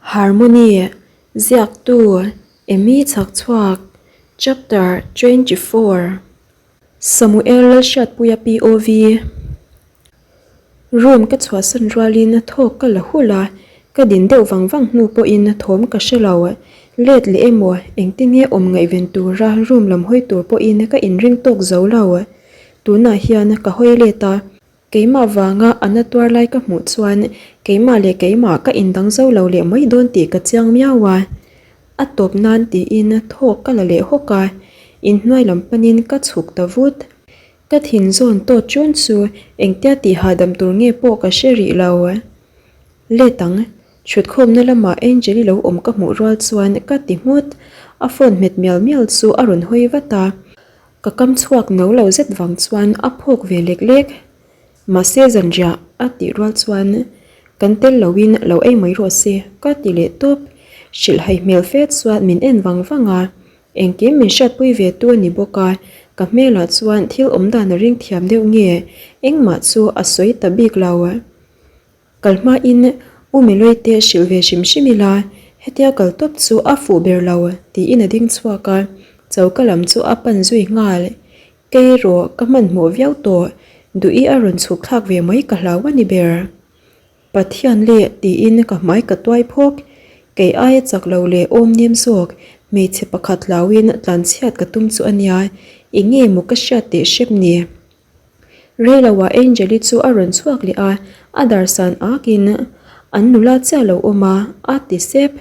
Harmony, Ziaktu, Emy Chhakchhuak, Chapter 24 Samuel Lalhriatpuia POV Room ka chhuahsan rualin thawk ka la hulh a, ka din deuh vang vang hnu pawhin thawm ka hre lo. Let leh emaw engtin nge awm ngaihven tura room lam hawi tur pawhin ka inring tawk zo lo. Tunah hian ka hawi let a. Keimah vanga a na tuar lai ka hmuh chuan keimah leh keimah ka indang zo lo leh mai dawn tih ka chiang miau a. A tawp nan tiin thawk ka la leh hawk a, inhnuai lam panin ka chhuk ta vut. Ka thin zawn tawt chun chu engtia tih hahdam tur nge pawh ka hre rih lo. Let ang, thutkhawmna lamah Angel-i lo awm ka hmuh rual chuan ka ti nghut. A phone hmet mial mial chu a rawn hawi vat a. Ka kam chhuak no lo zet vang chuan a phawk ve lek lek. Mahse zanriah a tih rual chuan kan tel loin lo ei mai rawh se ka ti leh tawp. Hrilhhai hmel fe chuan min en vang vang a, engkim min hriatpui ve tu a ni bawk a, ka hmelah chuan thil awm dan a ring thiam deuh nge engmah chu a sawi ta bik lo. Kal hmain U Meloi te hrilh ve hrim hrim ila, hetia kal tawp chu a fuh ber lo tiin a ding chhuak a, choka lam chu a pan zui nghal. Kei erawh ka hmanhmawh viau tawh, duh i a rawn chhuk thlak ve mai ka hlau a ni ber. Pathian le tiin ka hmai ka tuai phawk, kei aia chak lo leh awm nem zawk hmeichhe pakhat hlauin tlanchhiat ka tum chu a nia, eng nge maw ka hriat teh hrep ni? Reiloah Angel-i chu a rawn chhuak leh a, a dar san akin an nula chiah lo awm a, a ti sep.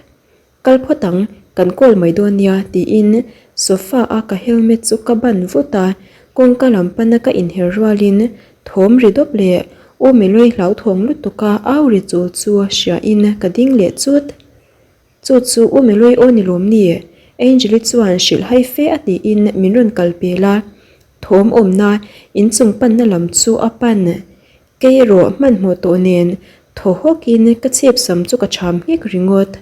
Kal phawt ang, kan call mai dawn nia tiin sofa a ka helmet chu ka ban vut a, kawngka lam pana ka inher rualin thawm ri dawp leh U Meloi hlauthawng lutuka au ri chul chu hriain ka ding leh chut. Chu chu U Meloi aw ni lawm ni? Angel-i chuan hrilh hai fe a tiin min rawn kal pel a, thawm awmna inchung panna lam chu a pan. Kei erawh hmanhmawh tawh nen thaw hawkin ka chhip sam chu ka cham nghek ringawt.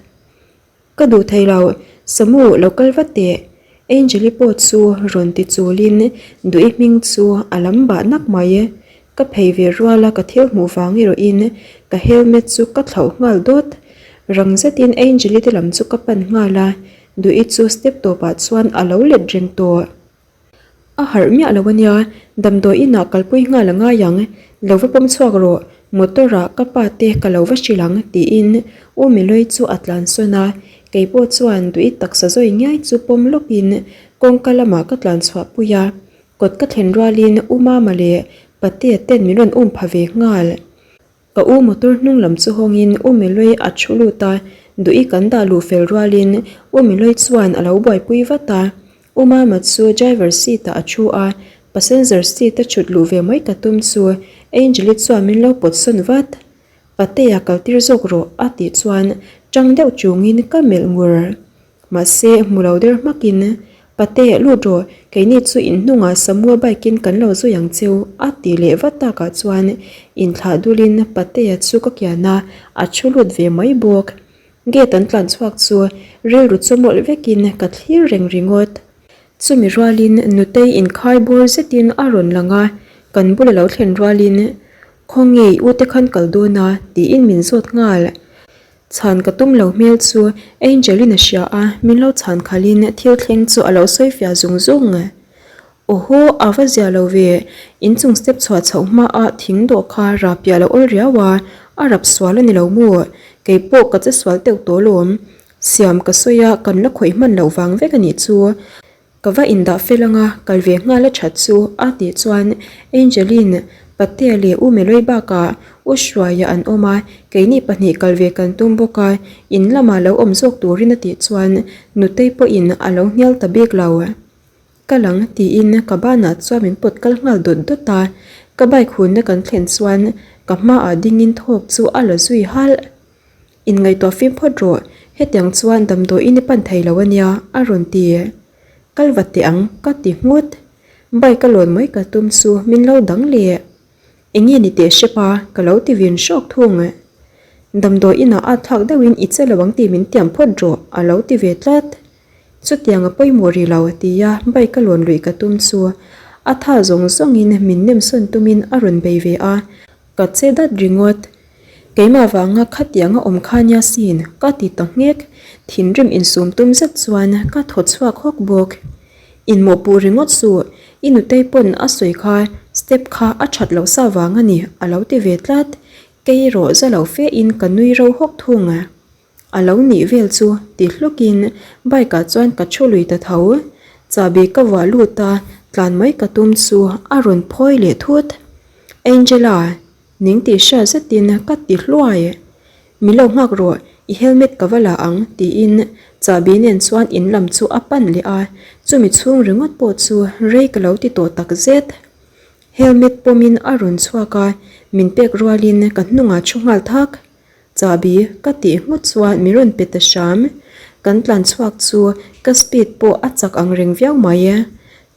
Ka duh thei lo, Samu lo kal vat teh. Angel-i pawh chu rawn ti chulin Duhi hming chu a lam bah nak mai. Ka phei ve ruala ka thil hmuh vang erawhin ka helmet chu ka thlauh nghal dawt. Rang zetin Angel-i te lam chu ka pan nghal a, Duhi chu step tawpah chuan a lo let reng tawh. A harh miah lo ania, damdawi inah kalpui nghal a ngai ang, lo va pawm chhuak rawh, motor ah ka pa te ka lo va hrilh ang tiin U Meloi chu a tlan sawn a, kei pawh chuan Duhi taksa zawi ngiai chu pawm lawkin kawngka lamah ka tlan chhuah pui a, kawt ka thlen rualin U Mama leh Patea ten min rawn um pha ve nghal. Ka u motor hnung lam chu hawngin U Meloi a thu lut a, Duhi kan dah luh fel rualin U Meloi chuan a lo buaipui vat a. U Mama chu driver seat ah a thu a, passenger seat a thut luh ve mai ka tum chu Angel-i chuan min lo pawt sawn vat. Patea kal tir zawk rawh a tih chuan tang deuh chungin ka melh ngur. Mahse, hmu lo der hmakin, Pate, lut rawh, keini chu in hnungah Samua bike in kan lo zui ang cheu, a ti leh vat takah chuan inthlah dulin Patea chu ka kian a, a thu lut ve mai bawk. Gate an tlan chhuak chu rilru chu mawlh vekin ka thlir reng ringawt. Chumi rualin Nutei inkhai bawr zetin a rawn lang a, kan bula lo thlen rualin, Khawnge i ute khan kal dawn a? tiin min zawt nghal. Chhan ka tum lo hmel chu Angelina hria a, min lo chhan khalhin thil thleng chu a lo sawi fiah zung zung. Awhaw, a va zia lo ve, inchung step chhuah chhoh hmaah thing dawh kha rap piah lo awl riau a, a rap sual a ni lo maw? Kei pawh ka che sual teuh tawh lawm. Siam ka sawi a, kan la khawih hman loh vang vek a nih chu. Ka va indah fel anga kal ve nghal a that chu a tih chuan Angeline, Patea leh U Meloi bakah U Hruaia an awm a, keini pahnih kal ve kan tum bawk a, in lamah lo awm zawk turin a tih chuan Nutei pawhin a lo hnial ta bik lo. Kal ang tiin ka banah chuan min pawt kal nghal dawt dawt a, ka bike hunna kan thlen chuan ka hmaah dingin thawk chu a la zui halh. Inngaihtuah fim phawt rawh, hetiang chuan damdawiin i pan thei lo ania, a rawn ti. Kal vat teh ang, ka ti nghut. Bike a lawn mai ka tum chu min lo dang leh. Enge ni teh hrep a, ka lo ti vin hrawk thung. Damdawiin ah at thlak deuhin i che lo ang tih min tiam phawt rawh, a lo ti ve tlat. Chutiang a pawimawh rih lo, tia bike a lawn luih ka tum chu a tha zawng zawngin min nemsawn tumin a rawn bei ve a, ka che dat ringawt. Keimah vanga khatianga awm kha nia sin, ka ti ta nghek. Thinrim insum tum zet chuan ka thaw chhuak hawk bawk. Inmawhpuh ringawt suh, i nutei pawn a sawi kha step kha a that loh sa vang a ni, a lo ti ve tlat. Kei erawh za lo fe in ka nui ro hawk thung. A lo nih vel chu ti hlukin bike ah chuan ka thu lui ta tho. Chahbi ka vuah lut a, tlan mai ka tum chu a rawn phawi leh thut. Angela, ning tih hriat zetin ka ti hluai. Mi lo nghak rawh, i helmet ka va la ang tiin chahbi nen chuan in lam chu a pan leh a, chumi chhung ringawt pawh chu rei ka lo ti tawh tak zet. Helmet pawmin a rawn chhuak a, min pek rualin ka hnungah thu nghal thak. Chahbi ka tih nghut chuan min rawn pe ta hram. Kan tlan chhuak chu ka speed pawh a chak ang reng viau mai e.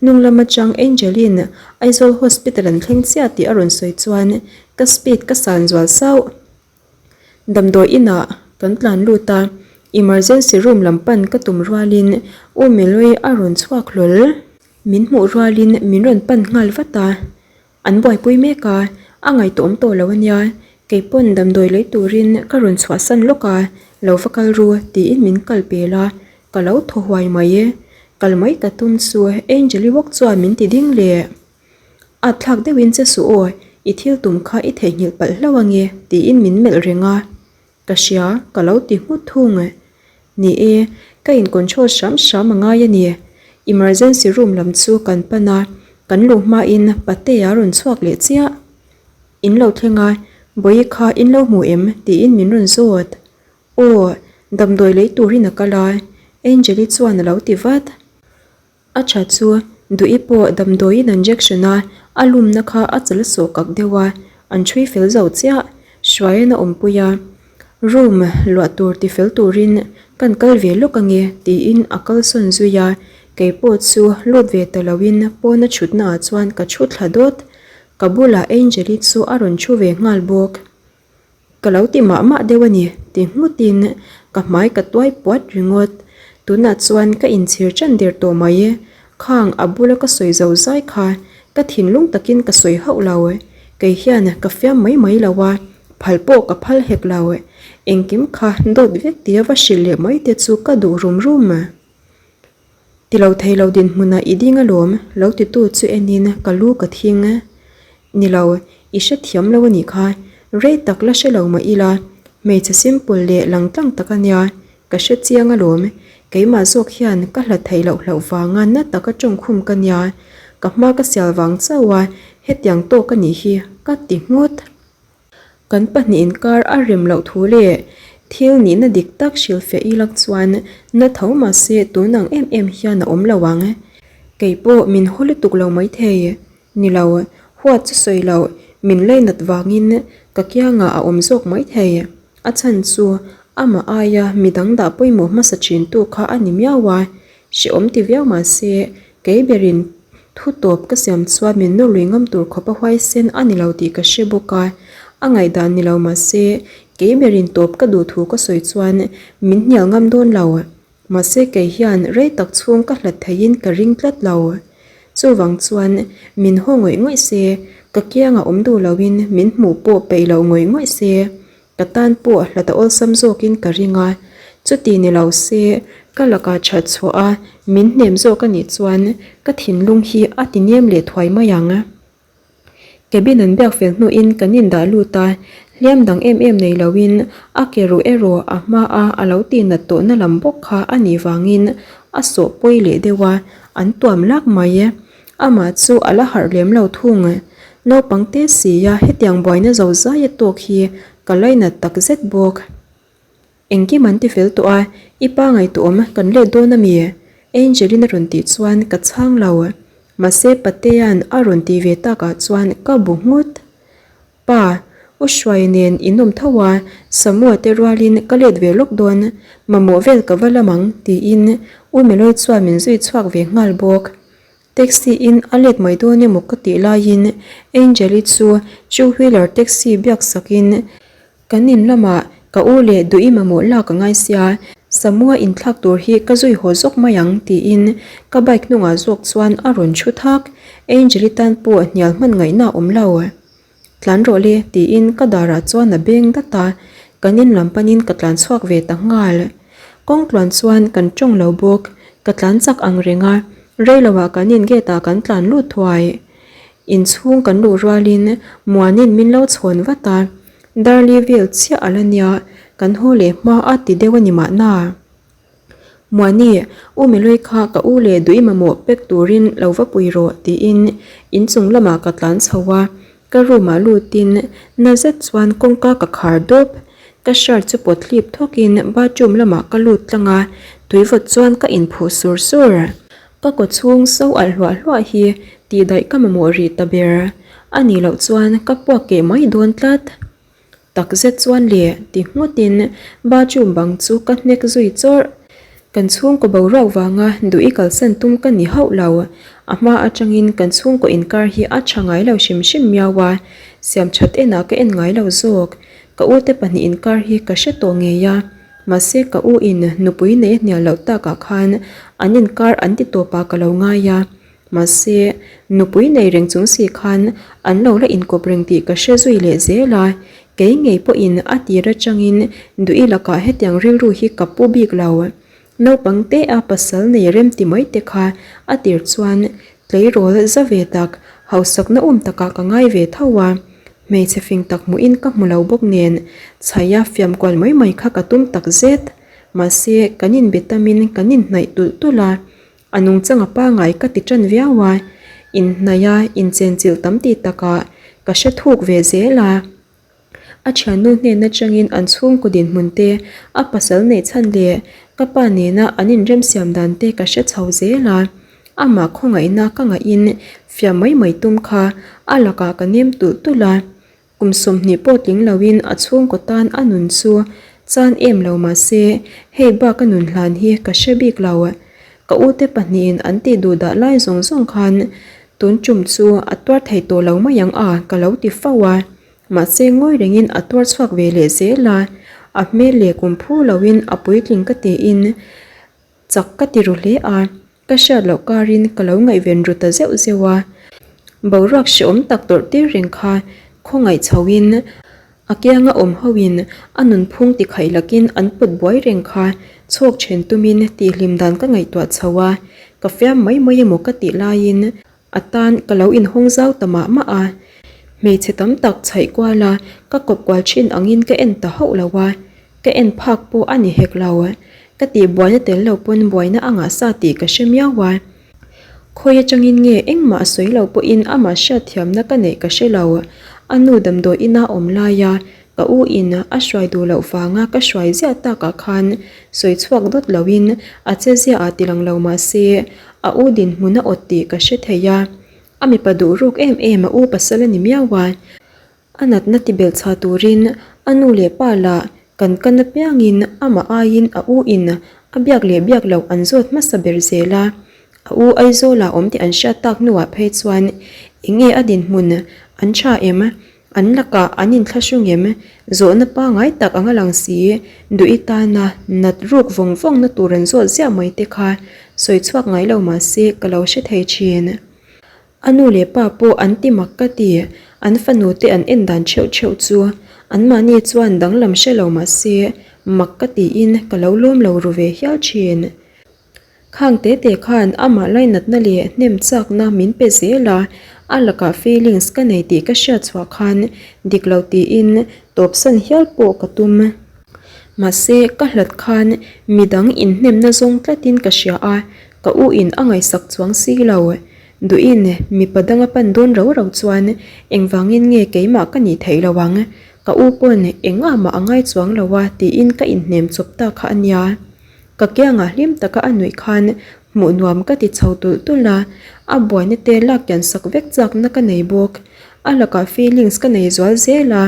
Hnung lam atang Angelin Aizawl Hospital an thleng chiah tih a rawn sawi chuan ka speed ka san zual sauh. Damdawi inah kan tlan lut a, emergency room lam pan ka tum rualin U Meloi a rawn chhuak hlawl. Min hmuh rualin min rawn pan nghal vat a. An buaipui mek a, a ngaihtuahawm tawh lo a nia, kei pawn damdawi lei turin ka rawn chhuahsan lawk a, lo va kal ru tiin min kal pel a, ka lo thaw huai mai e. Kal mai ka tum chu Angeli bawk chuan min ti ding leh. At thlak deuhin che suh aw, i thil tum kha i theihnghilh palh hlauh ange tiin min melh reng a. Ka hria, ka lo ti nghut thung. Ni e, ka in control hram hram a ngai a ni. Emergency room lam chu kan pan a, kan luh hmain Patea rawn chhuak leh chiah. In lo thleng a, Bawihi kha in lo hmu em? tiin min rawn zawt. Aw, damdawi lei turin a kal a, Angeli chuan a lo ti vat. A tha chu, Duhi pawh damdawiin an jection a, a lumna kha a chal sawh kak deuh a, an chhui fel zo chiah. Hruaiin a awmpui a, Room luah tur ti fel turin kan kal ve lawk ange tiin a kalsawn zui a, kei pawh chu lut ve ta loin pawna chhutnaah chuan ka thu thla dawt. Ka bulah Angel-i chu a rawn thu ve nghal bawk. Ka lo ti mah mah deuh a ni, ti nghutin ka hmai ka tuai puat ringawt. Tunah chuan ka inchhir ṭan der tawh mai. Khang a bula ka sawi zo zai kha ka thinlung takin ka sawi hauh lo. Kei hian ka fiam mai mai lo a, phal pawh ka phal hek lo. Engkim kha dawt vek tia va hrilh leh mai te chu ka duh rum rum. Ti lo thei lo dinhmunah i ding alawm, lo titu chu enin ka lu ka thing. Ni lo, i hrethiam lo a nih kha, rei tak la hre lo mah ila, hmeichhe simple leh langtlang tak a nia, ka hre chiang alawm. Keimah zawk hian ka hlat theih loh hlauh vanga na taka tawngkhum ka nia, ka hma ka sial vang chauh a, hetiang tawk a nih hi ka ti nghut. Kan pahnih inkar a rem loh thu leh thil nihna dik tak hrilhfiah ilak chuan na tho mahse tun ang em em hian a awm lo ang. Kei pawh min haw lutuk lo maithei. Ni lo, huat chu sawi loh, min lainat vangin ka kiangah a awm zawk maithei. A chhan chu amah aia midang dah pawimawh hmasa thintu kha a ni miau a, Hrehawm ti viau mah se, kei berin thu tawp ka siam chuan min nawr lui ngam tur khawp a huaisen a ni lo tih ka hre bawk a, a ngaihdan ni lo mah se, kei berin tawp ka duh thu ka sawi chuan min hnial ngam dawn lo. Mahse kei hian rei tak chhung ka hlat theiin ka ring tlat lo. Chuvang chuan min haw ngawih ngawih se, ka kiangah awm duh loin min hmuh pawh peih loh ngawih ngawih se, Ka tan pawh hlat a awlsam zawkin ka ring a, chuti ni lo se ka lakah that chhuah a min hnem zawk a nih chuan ka thinlung hi a ti nem leh thuai mai ang. Cabin an biak fel hnuin kan indah lut a, hliam dang em em nei loin a ke ruh erawh a hma a a lo tihnat tawhna lam bawk kha a nih vangin a sawh pawi leh deuh a, an tuam lak mai. Amah chu a la harh lem lo thung. Naupang te sia hetiang buaina zo zai a tawk hi ka lainat tak zet bawk. Engkim an ti fel tawh a, i pa ngaihtuahawm kan let dawn a mi? Angelina rawn tih chuan ka chhang lo. Mahse Patea'n a rawn tih ve takah chuan ka bu nghut. Pa, U Hruai nen in awm tho a, Samua te rualin ka let ve lawk dawn, mamawh vel ka va lam ang, tiin U Meloi chuan min zui chhuak ve nghal bawk. Taxi in a let mai dawn emaw ka tih laiin Angel-i chu two wheeler taxi biak sakin kan in lamah ka u leh duh i mamawh lak a ngai sia, Samua inthlak tur hi ka zui haw zawk mai ang, tiin ka bike hnungah zawk chuan a rawn thu thak. Angel-i tan pawh hnial hman ngaihna a awm lo. Tlan rawh le tiin ka darah chuan a beng dat a, kan in lam panin ka tlan chhuak ve ta nghal. Kawng tluan chuan kan tawng lo bawk, ka tlan chak ang reng a, rei loah kan in gate ah kan tlan lut thuai. Inchhung kan luh rualin Muanin min lo chhawn vat a, Darli vel chiah a la nia, kan haw leh hma a ti deuh a ni mahna. Muani, U Melui kha ka u leh duih mamawh pek turin lo va pui rawh tiin inchung lamah ka tlan chho a, ka room ah lutin na zet chuan kawngka ka khar dawp. Ka shirt chu pawt hlip thawkin bathroom lamah ka lut tlang a, tui vawt chuan ka inphuh sur sur. Ka kaw chhung so alh hluah hluah hi tihdaih ka mamawh rih ta ber. A nih loh chuan ka puak keh mai dawn tlat. Tak zet chuan le ti nghutin bathroom bang chu ka hnek zui chawrh. Kan chhungkaw boruak vanga duh i kalsan tum ka ni hauh lo. A hma atangin kan chhungkaw inkar hi a tha ngai lo hrim hrim miau a, siam that enah ka en ngai lo zawk. Ka ute pahnih inkar hi ka hre tawh ngei a, mahse ka u in nupui nei a hnial loh takah khan an inkar an ti tawpah ka lo ngai a. Mahse, nupui nei reng chung si khan an lo la inkawp reng tih ka hre zui leh zel a, kei ngei pawhin a tir atangin Duhi lakah hetiang rilru hi ka pu bik lo. Naupang te a pasal nei rem ti mai te kha a tir chuan tleirawl za ve tak, hausakna um takah ka ngai ve tho a, hmeichhe fing tak hmuhin ka hmu lo bawk nen chhaia fiam kual mai mai kha ka tum tak zet. Mahse, kan inbe tamin kan inhnaih tulh tulh a, A nungchang a pangai ka ti ṭan viau a, inhnaih a inchenchilh tam tih takah ka hre thuk ve zel a. A ṭhiannu hnen aṭangin an chhungkaw dinhmun te, a pasal neih chhan leh ka pa nena an inremsiam dan te ka hre chho zel a. Amah khawngaihna ka ngaihin fiah mai mai tum kha a lakah ka nem tulh tulh a. Kum 20 pawh tling loin a chhungkaw tan a nun chu chan em lo mah se, hei bak a nun hlan hi ka hre bik lo. Ka ute pahnihin an tih duh dah lai zawng zawng khan tun tum chu a tuar thei tawh lo mai ang a ka lo ti fo a. Mahse ngawi rengin a tuar chhuak ve leh zel a, a hmel leh kum phu loin a puitling ka tiin chak ka ti ru hle a. Ka hriat loh karin ka lo ngaihven ru ta zeuh zeuh a, boruak hreawm tak tawrh tir reng kha khawngaih chhoin a kianga awm hoin a nunphung ti khaih lakin an pawt buai reng kha chhawk then tumin tihhlim dan ka ngaihtuah chho a, ka fiam mai mai emaw ka tih laiin a tan ka lo inhawng zau ta mah mah a, hmeichhe tam tak chhaih kual a ka kawp kual thin angin ka en ta hauh lo a. Ka en phak pawh a ni hek lo. Ka tih buaina tel lo pawn buaina a ngah sa tih ka hre miau a. Khawi atangin nge engmah a sawi lo pawhin amah hriatthiamna ka neih ka hre lo. A nu damdawi ina awm laia ka u in a hruai duh loh vanga ka hruai ziah takah khan sawi chhuak dawt loin a che ziah ah tilang lo mah se a u dinhmun a awt tih ka hre thei a. A mipa duh ruk em em a u pasal a ni miau a. A natna ti belh chha turin a nu leh pa lah kan kan apiangin amah aiin a u in a biak leh biak loh an zawt hmasa ber zel a. A u Aizawlah awm tih an hriat tak hnuah phei chuan eng nge a dinhmun an tha em? An lakah an inthlahrung em? Zawhna pangai tak anga lang si duh i tana nat ruk vawng vawngna tur an zawt ziah mai te kha sawi chhuak ngai lo mahse ka lo hre thei thin. A nu leh pa pawh an ti mak ka ti, an fanu te an en dan theuh theuh chu anmahni chuan danglam hre lo mah se mak ka tiin ka lo lawm lo ru ve hial thin. Khang te te khan amah lainatna leh hnem chakna min pe zel a, a lakah feelings ka nei tih ka hriat chhuah khan dik lo tiin tawpsan hial pawh ka tum. Mahse ka hlat khan midang inhnemna zawng tlatin ka hria a, Ka u in a ngaihsak chuang si lo. Duhin mipa danga pan dawn ro ro chuan engvangin nge keimah ka nih theih lo ang? Ka u pawn engah mah a ngai chuang lo a tiin ka inhnem chawp ta kha a nia. Ka kiangah hlim taka a nuih khan hmuh nuam ka ti chho tulh tulh a, a buaina te lak kian sak vek chakna ka nei bawk. A lakah feelings ka nei zual zel a.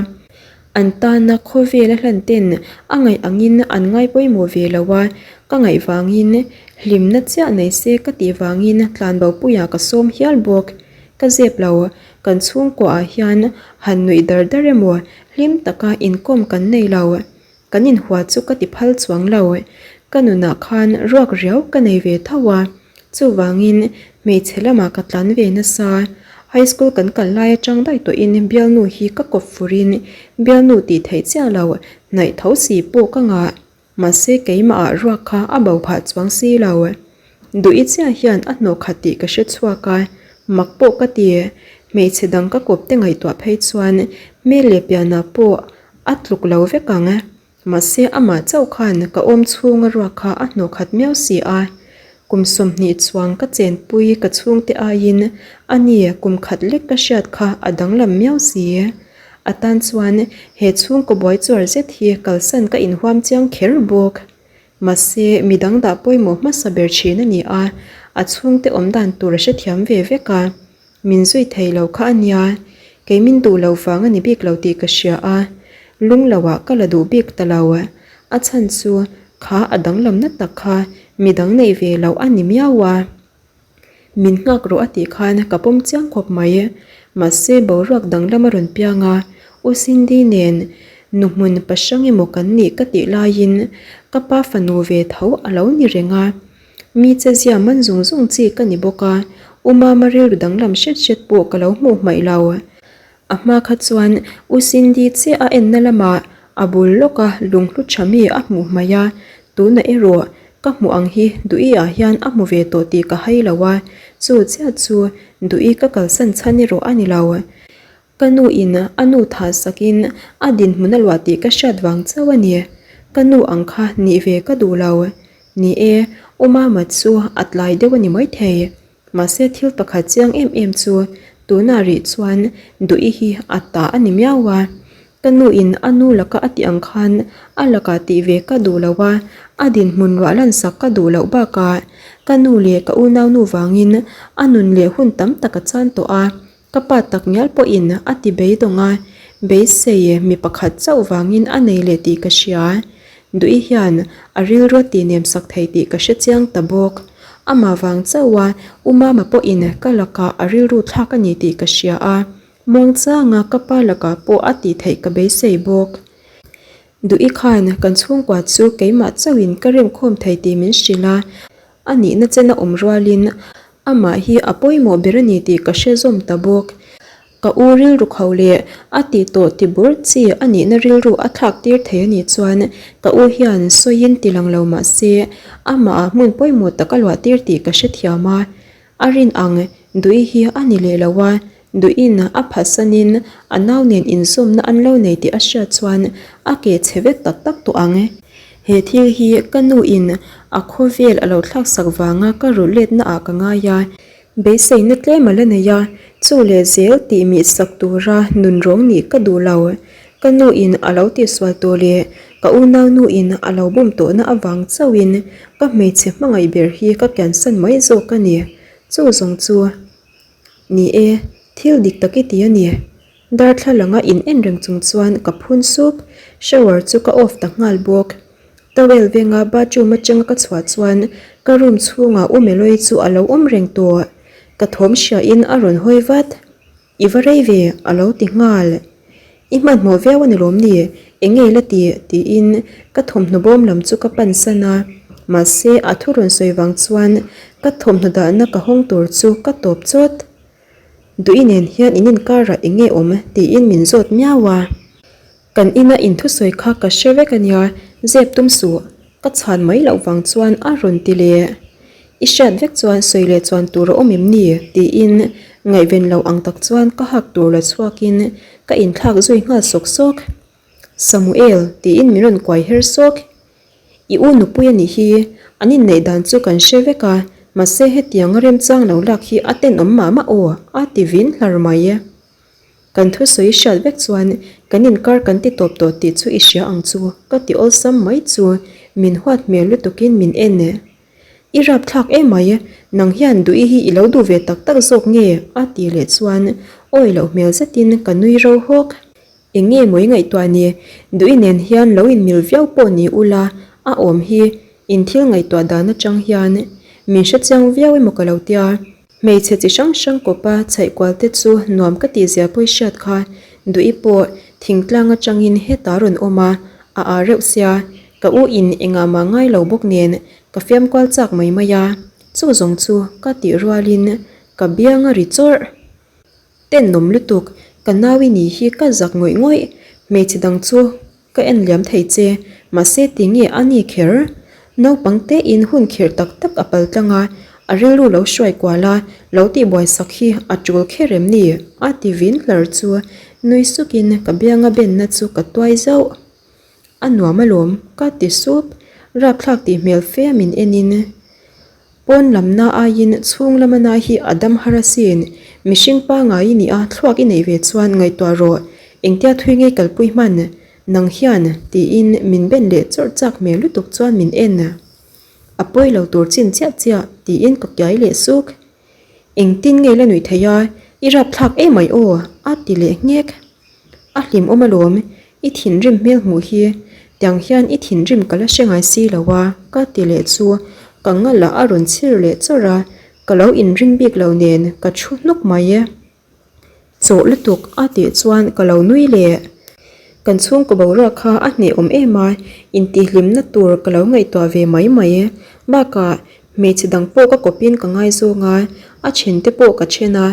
An tana khawvel a hlan ten a ngaih angin an ngai pawimawh ve lo a, ka ngaih vangin hlimna chiah nei se ka tih vangin tlanbo puiah ka sawm hial bawk. Ka zep lo, kan chhungkua ah hian han nuih dar dar emaw hlim taka inkawm kan nei lo. Kan inhua chu ka ti phal chuang lo. Ka nunah khan ruak riau ka nei ve tho a, chuvangin hmeichhe lamah ka tlan ve nasa. High school kan kal lai atang daih tawhin bialnu hi ka kawp furin bialnu tih theih chiah lo hnaih tho si pawh ka ngah. Mahse keimahah ruak kha a bo phah chuang si lo. Duhi chiah hian a hnawh khat tih ka hre chhuak a, mak pawh ka ti. Hmeichhe dang ka kawp te ngaihtuah phei chuan hmel leh pianah pawh a tluk lo vek ang. Mahse amah chauh khan ka awm chhunga ruak kha a hnawh khat miau si a. Kum 20 chuang ka chenpui ka chhungte aiin a ni kum khat lek ka hriat kha a danglam miau si. A tan chuan he chhungkaw buai chuar zet hi kalsan ka inhuam chiang kher bawk. Mahse midang dah pawimawh hmasa ber thin a ni a, a chhungte awmdan tur a hrethiam ve vek a. Min zui thei lo kha a nia, kei min duh lo vang a ni bik lo tih ka hria a, lung lo ah ka la duh bik ta lo. A chhan chu kha a danglamna tak kha midang neih ve loh a ni miau a. Min nghak rawh a tih khan ka pawm chiang khawp mai. Mahse boruak danglam a rawn piang a, U Cindy nen nu hmun pahrang emaw kan nih ka tih laiin ka pa fanu ve tho a lo ni reng a. Mi che zia man zung zung chi ka ni bawk a, U Mama rilru danglam hret hret pawh ka lo hmuh hmaih lo. A hma kha chuan U Cindy chiah a enna lamah a bul lawka lunghlu tha mi a hmuh hmaih a, tunah erawh ka hmuh ang hi Duhi ah hian a hmu ve tawh tih ka hai lo a, chu chiah chu Duhi ka kalsan chhan erawh a ni lo. Ka nu in a nu thah sakin a dinhmun a luah tih ka hriat vang chauh a ni. Ka nu ang kha nih ve ka duh lo. Ni e, U Mama chu a tlai deuh a ni maithei. Mahse thil pakhat chiang em em chu tunah rih chuan Duhi hi a ta a ni miau a. Ka nu in a nu laka a tih ang khan a lakah tih ve ka duh lo a, a dinhmun ruah lansak ka duh loh bakah ka nu leh ka unaunu vangin a nun leh hun tam tak a chan tawh a. Ka pa tak ngial pawhin a ti beidawng a, beisei mi pakhat chauh vangin a nei leh tih ka hria. Duhi hian a rilru a tihnem sak thei tih ka hre chiang ta bawk. Amah vang chauha U Mama pawhin ka lakah a rilru thlak a ni tih ka hria a, muangchanga ka pa lakah pawh a tih theih ka beisei bawk. Duhi khan kan chhungkua chu keimah chauhin ka remkhawm thei tih min hrilh a, a nihna chen a awm rualin Amah hi a pawimawh ber a ni tih ka hre zawm ta bawk. Ka u rilru kho leh a tih tawh ti bur chi a nihna rilru a thlak tir thei a nih chuan ka u hian sawiin ti lang lo mah se amah hmun pawimawh tak a luah tir tih ka hrethiam a. A rin ang Duhi hi a ni leh lo a, Duhin a phatsanin a nau nen inzawmna an lo nei tih a hriat chuan a ke chhe vek tak tak tawh ang. He thil hi ka nu in a khawvel a lo thlaksak vanga ka rulh letna ah ka ngai a, beiseina tlem a la nei a, chu leh zel tih mih sak tura nunrawng nih ka duh lo. Ka nu in a lo tihsual tawh leh ka unau nu in a lo bum tawhna avang chauhin ka hmeichhe hmangaih ber hi ka kiansan mai zawk a ni. Chu zawng chu. Ni e, thil dik tak i ti a ni. Darthlalanga in en reng chung chuan ka phun sup, shower chu ka off ta nghal bawk. Towel venga bathroom atanga ka chhuah chuan ka room chhungah U Meloi chu a lo awm reng tawh. Ka thawm hriain a rawn hawi vat. I va rei ve, a lo ti nghal. I hmanhmawh viau a ni lawm ni? Eng nge la ti? tiin ka thawmhnaw bawm lam chu ka pan san a, mahse a thu rawn sawi vang chuan ka thawmhnaw dahna ka hawng tur chu ka tawp chawt. Duhi nen hian in inkarah eng nge awm? tiin min zawt miau a. Kan ina inthusawi kha ka hre vek a nia, zep tum suh. Ka chhan mai loh vang chuan a rawn ti leh. I hriat vek chuan sawi leh chuan tur a awm em ni? tiin ngaihven lo ang tak chuan ka hak tur la chhuakin ka inthlak zui nghal sawk sawk. Samuel, tiin min rawn kuai her sawk. I u nupui a nih hi, an inneih dan chu kan hre vek a, mahse hetianga remchang lo lak hi a tenawm mah mah aw, a ti vin hlar mai. Kan thusawi hriat vek chuan kan inkar kan ti tawp tawh tih chu i hria ang chu ka ti awlsam mai chu min huat hmel lutukin min en e. I rapthlak emai, nang hian duh i hi i lo duh ve tak tak zawk nge? a tih leh chuan awi loh hmel zetin ka nui ro hawk. Eng nge maw i ngaihtuah ni? Duh i nen hian lo inmil viau pawh ni ula a awm hi in thil ngaihtuah dan atang hian min hrechiang viau emaw ka lo tia. Hmeichhe chi hrang hrang kawpa chhaih kual te chu nuam ka tih zia pawh i hriat kha, Duhi pawh thingtlang atangin hetah rawn awm a, a ah reuh sia, ka u in engah mah ngai lo bawk nen ka fiam kual chak mai mai a, chu zawng chu ka tih rualin ka biang a ri chawrh. Tenawm lutuk, ka nau i nih hi ka zak ngawih ngawih, hmeichhe dang chu ka en liam thei che, mahse tinge a ni kher? Naupang tein hun khirh tak tak a pal tlang a, a rilru lo hruai kual a, lo tihbuai sak hi a tul kher em ni? A ti vin hlar chu nui sukin ka bianga benna chu ka tuai zauh. A nuam alawm, ka ti sup, rapthlak tih hmel fe min enin. Pawn lamna aiin chhung lama na hi a dam har asin, mihring pangai i nih a thluak i neih ve chuan ngaihtuah rawh, engtia thui ngei kalpui hman, nang hian, tiin min ben leh chawrh chak hmel lutuk chuan min en. A pawi lo tur chin chiah chiah, tiin ka kiai leh suk. Engtin nge la nuih theih a, i rapthlak emai aw, a ti leh nghek. A hlimawm alawm, i thinrim hmel hmuh hi tiang hian i thinrim ka la hre ngai si lo a, ka ti leh chu ka ngalah a rawn chhir leh chawrh a, ka lo inring bik lo nen ka thu hnuk mai e. Chawh lutuk a tih chuan ka lo nui leh. Kan chhungkaw boruak kha a hnehawm em a, intihhlimna tur ka lo ngaihtuah ve mai mai. Bakah hmeichhe dang pawh ka kawpin ka ngaizawng a, a thente pawh ka then a,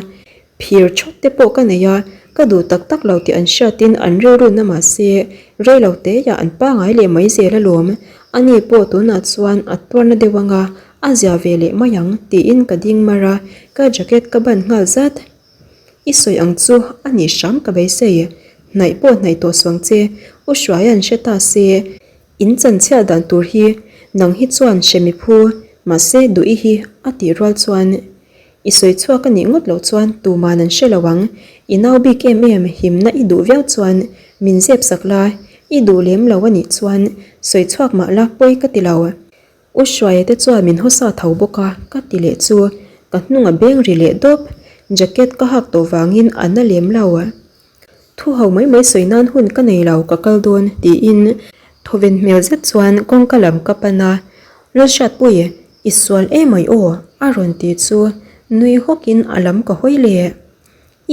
Phir thawt te pawh ka nei a, ka duh tak tak lo tih an hriatin an rilru na mah se, rei lo teiah an pangai leh mai zel alawm. Ani pawh tunah chuan a tuarna deuh anga a zia ve leh mai ang tiin ka ding mar a, ka jacket ka ban nghal zat. I sawi ang chu a nih hram ka beisei, hnaih pawh hnaih tawh suang che, U Hruaia'n hre ta se, in chanchhiah dan tur hi nang hi chuan hre mi phu, mahse duh i hi a tih rual chuan I sawi chhuak a nih ngawt loh chuan tuman an hre lo ang. I nau bik em em himna i duh viau chuan min zep sak la, i duh lem lo a nih chuan sawi chhuak mah la pawi ka ti lo. U Hruaia te chuan min hawsa tho bawk a, ka ti leh chu ka hnung a beng ri leh dawp. Jacket ka hak tawh vangin a na lem lo. Thu ho mai mai sawi nan hun ka nei lo, ka kal dawn, tiin thawven hmel zet chuan kawngka lam ka pan a, Lalhriatpui, i sual emai aw, a rawn ti chu nui hawkin a lam ka hawi leh.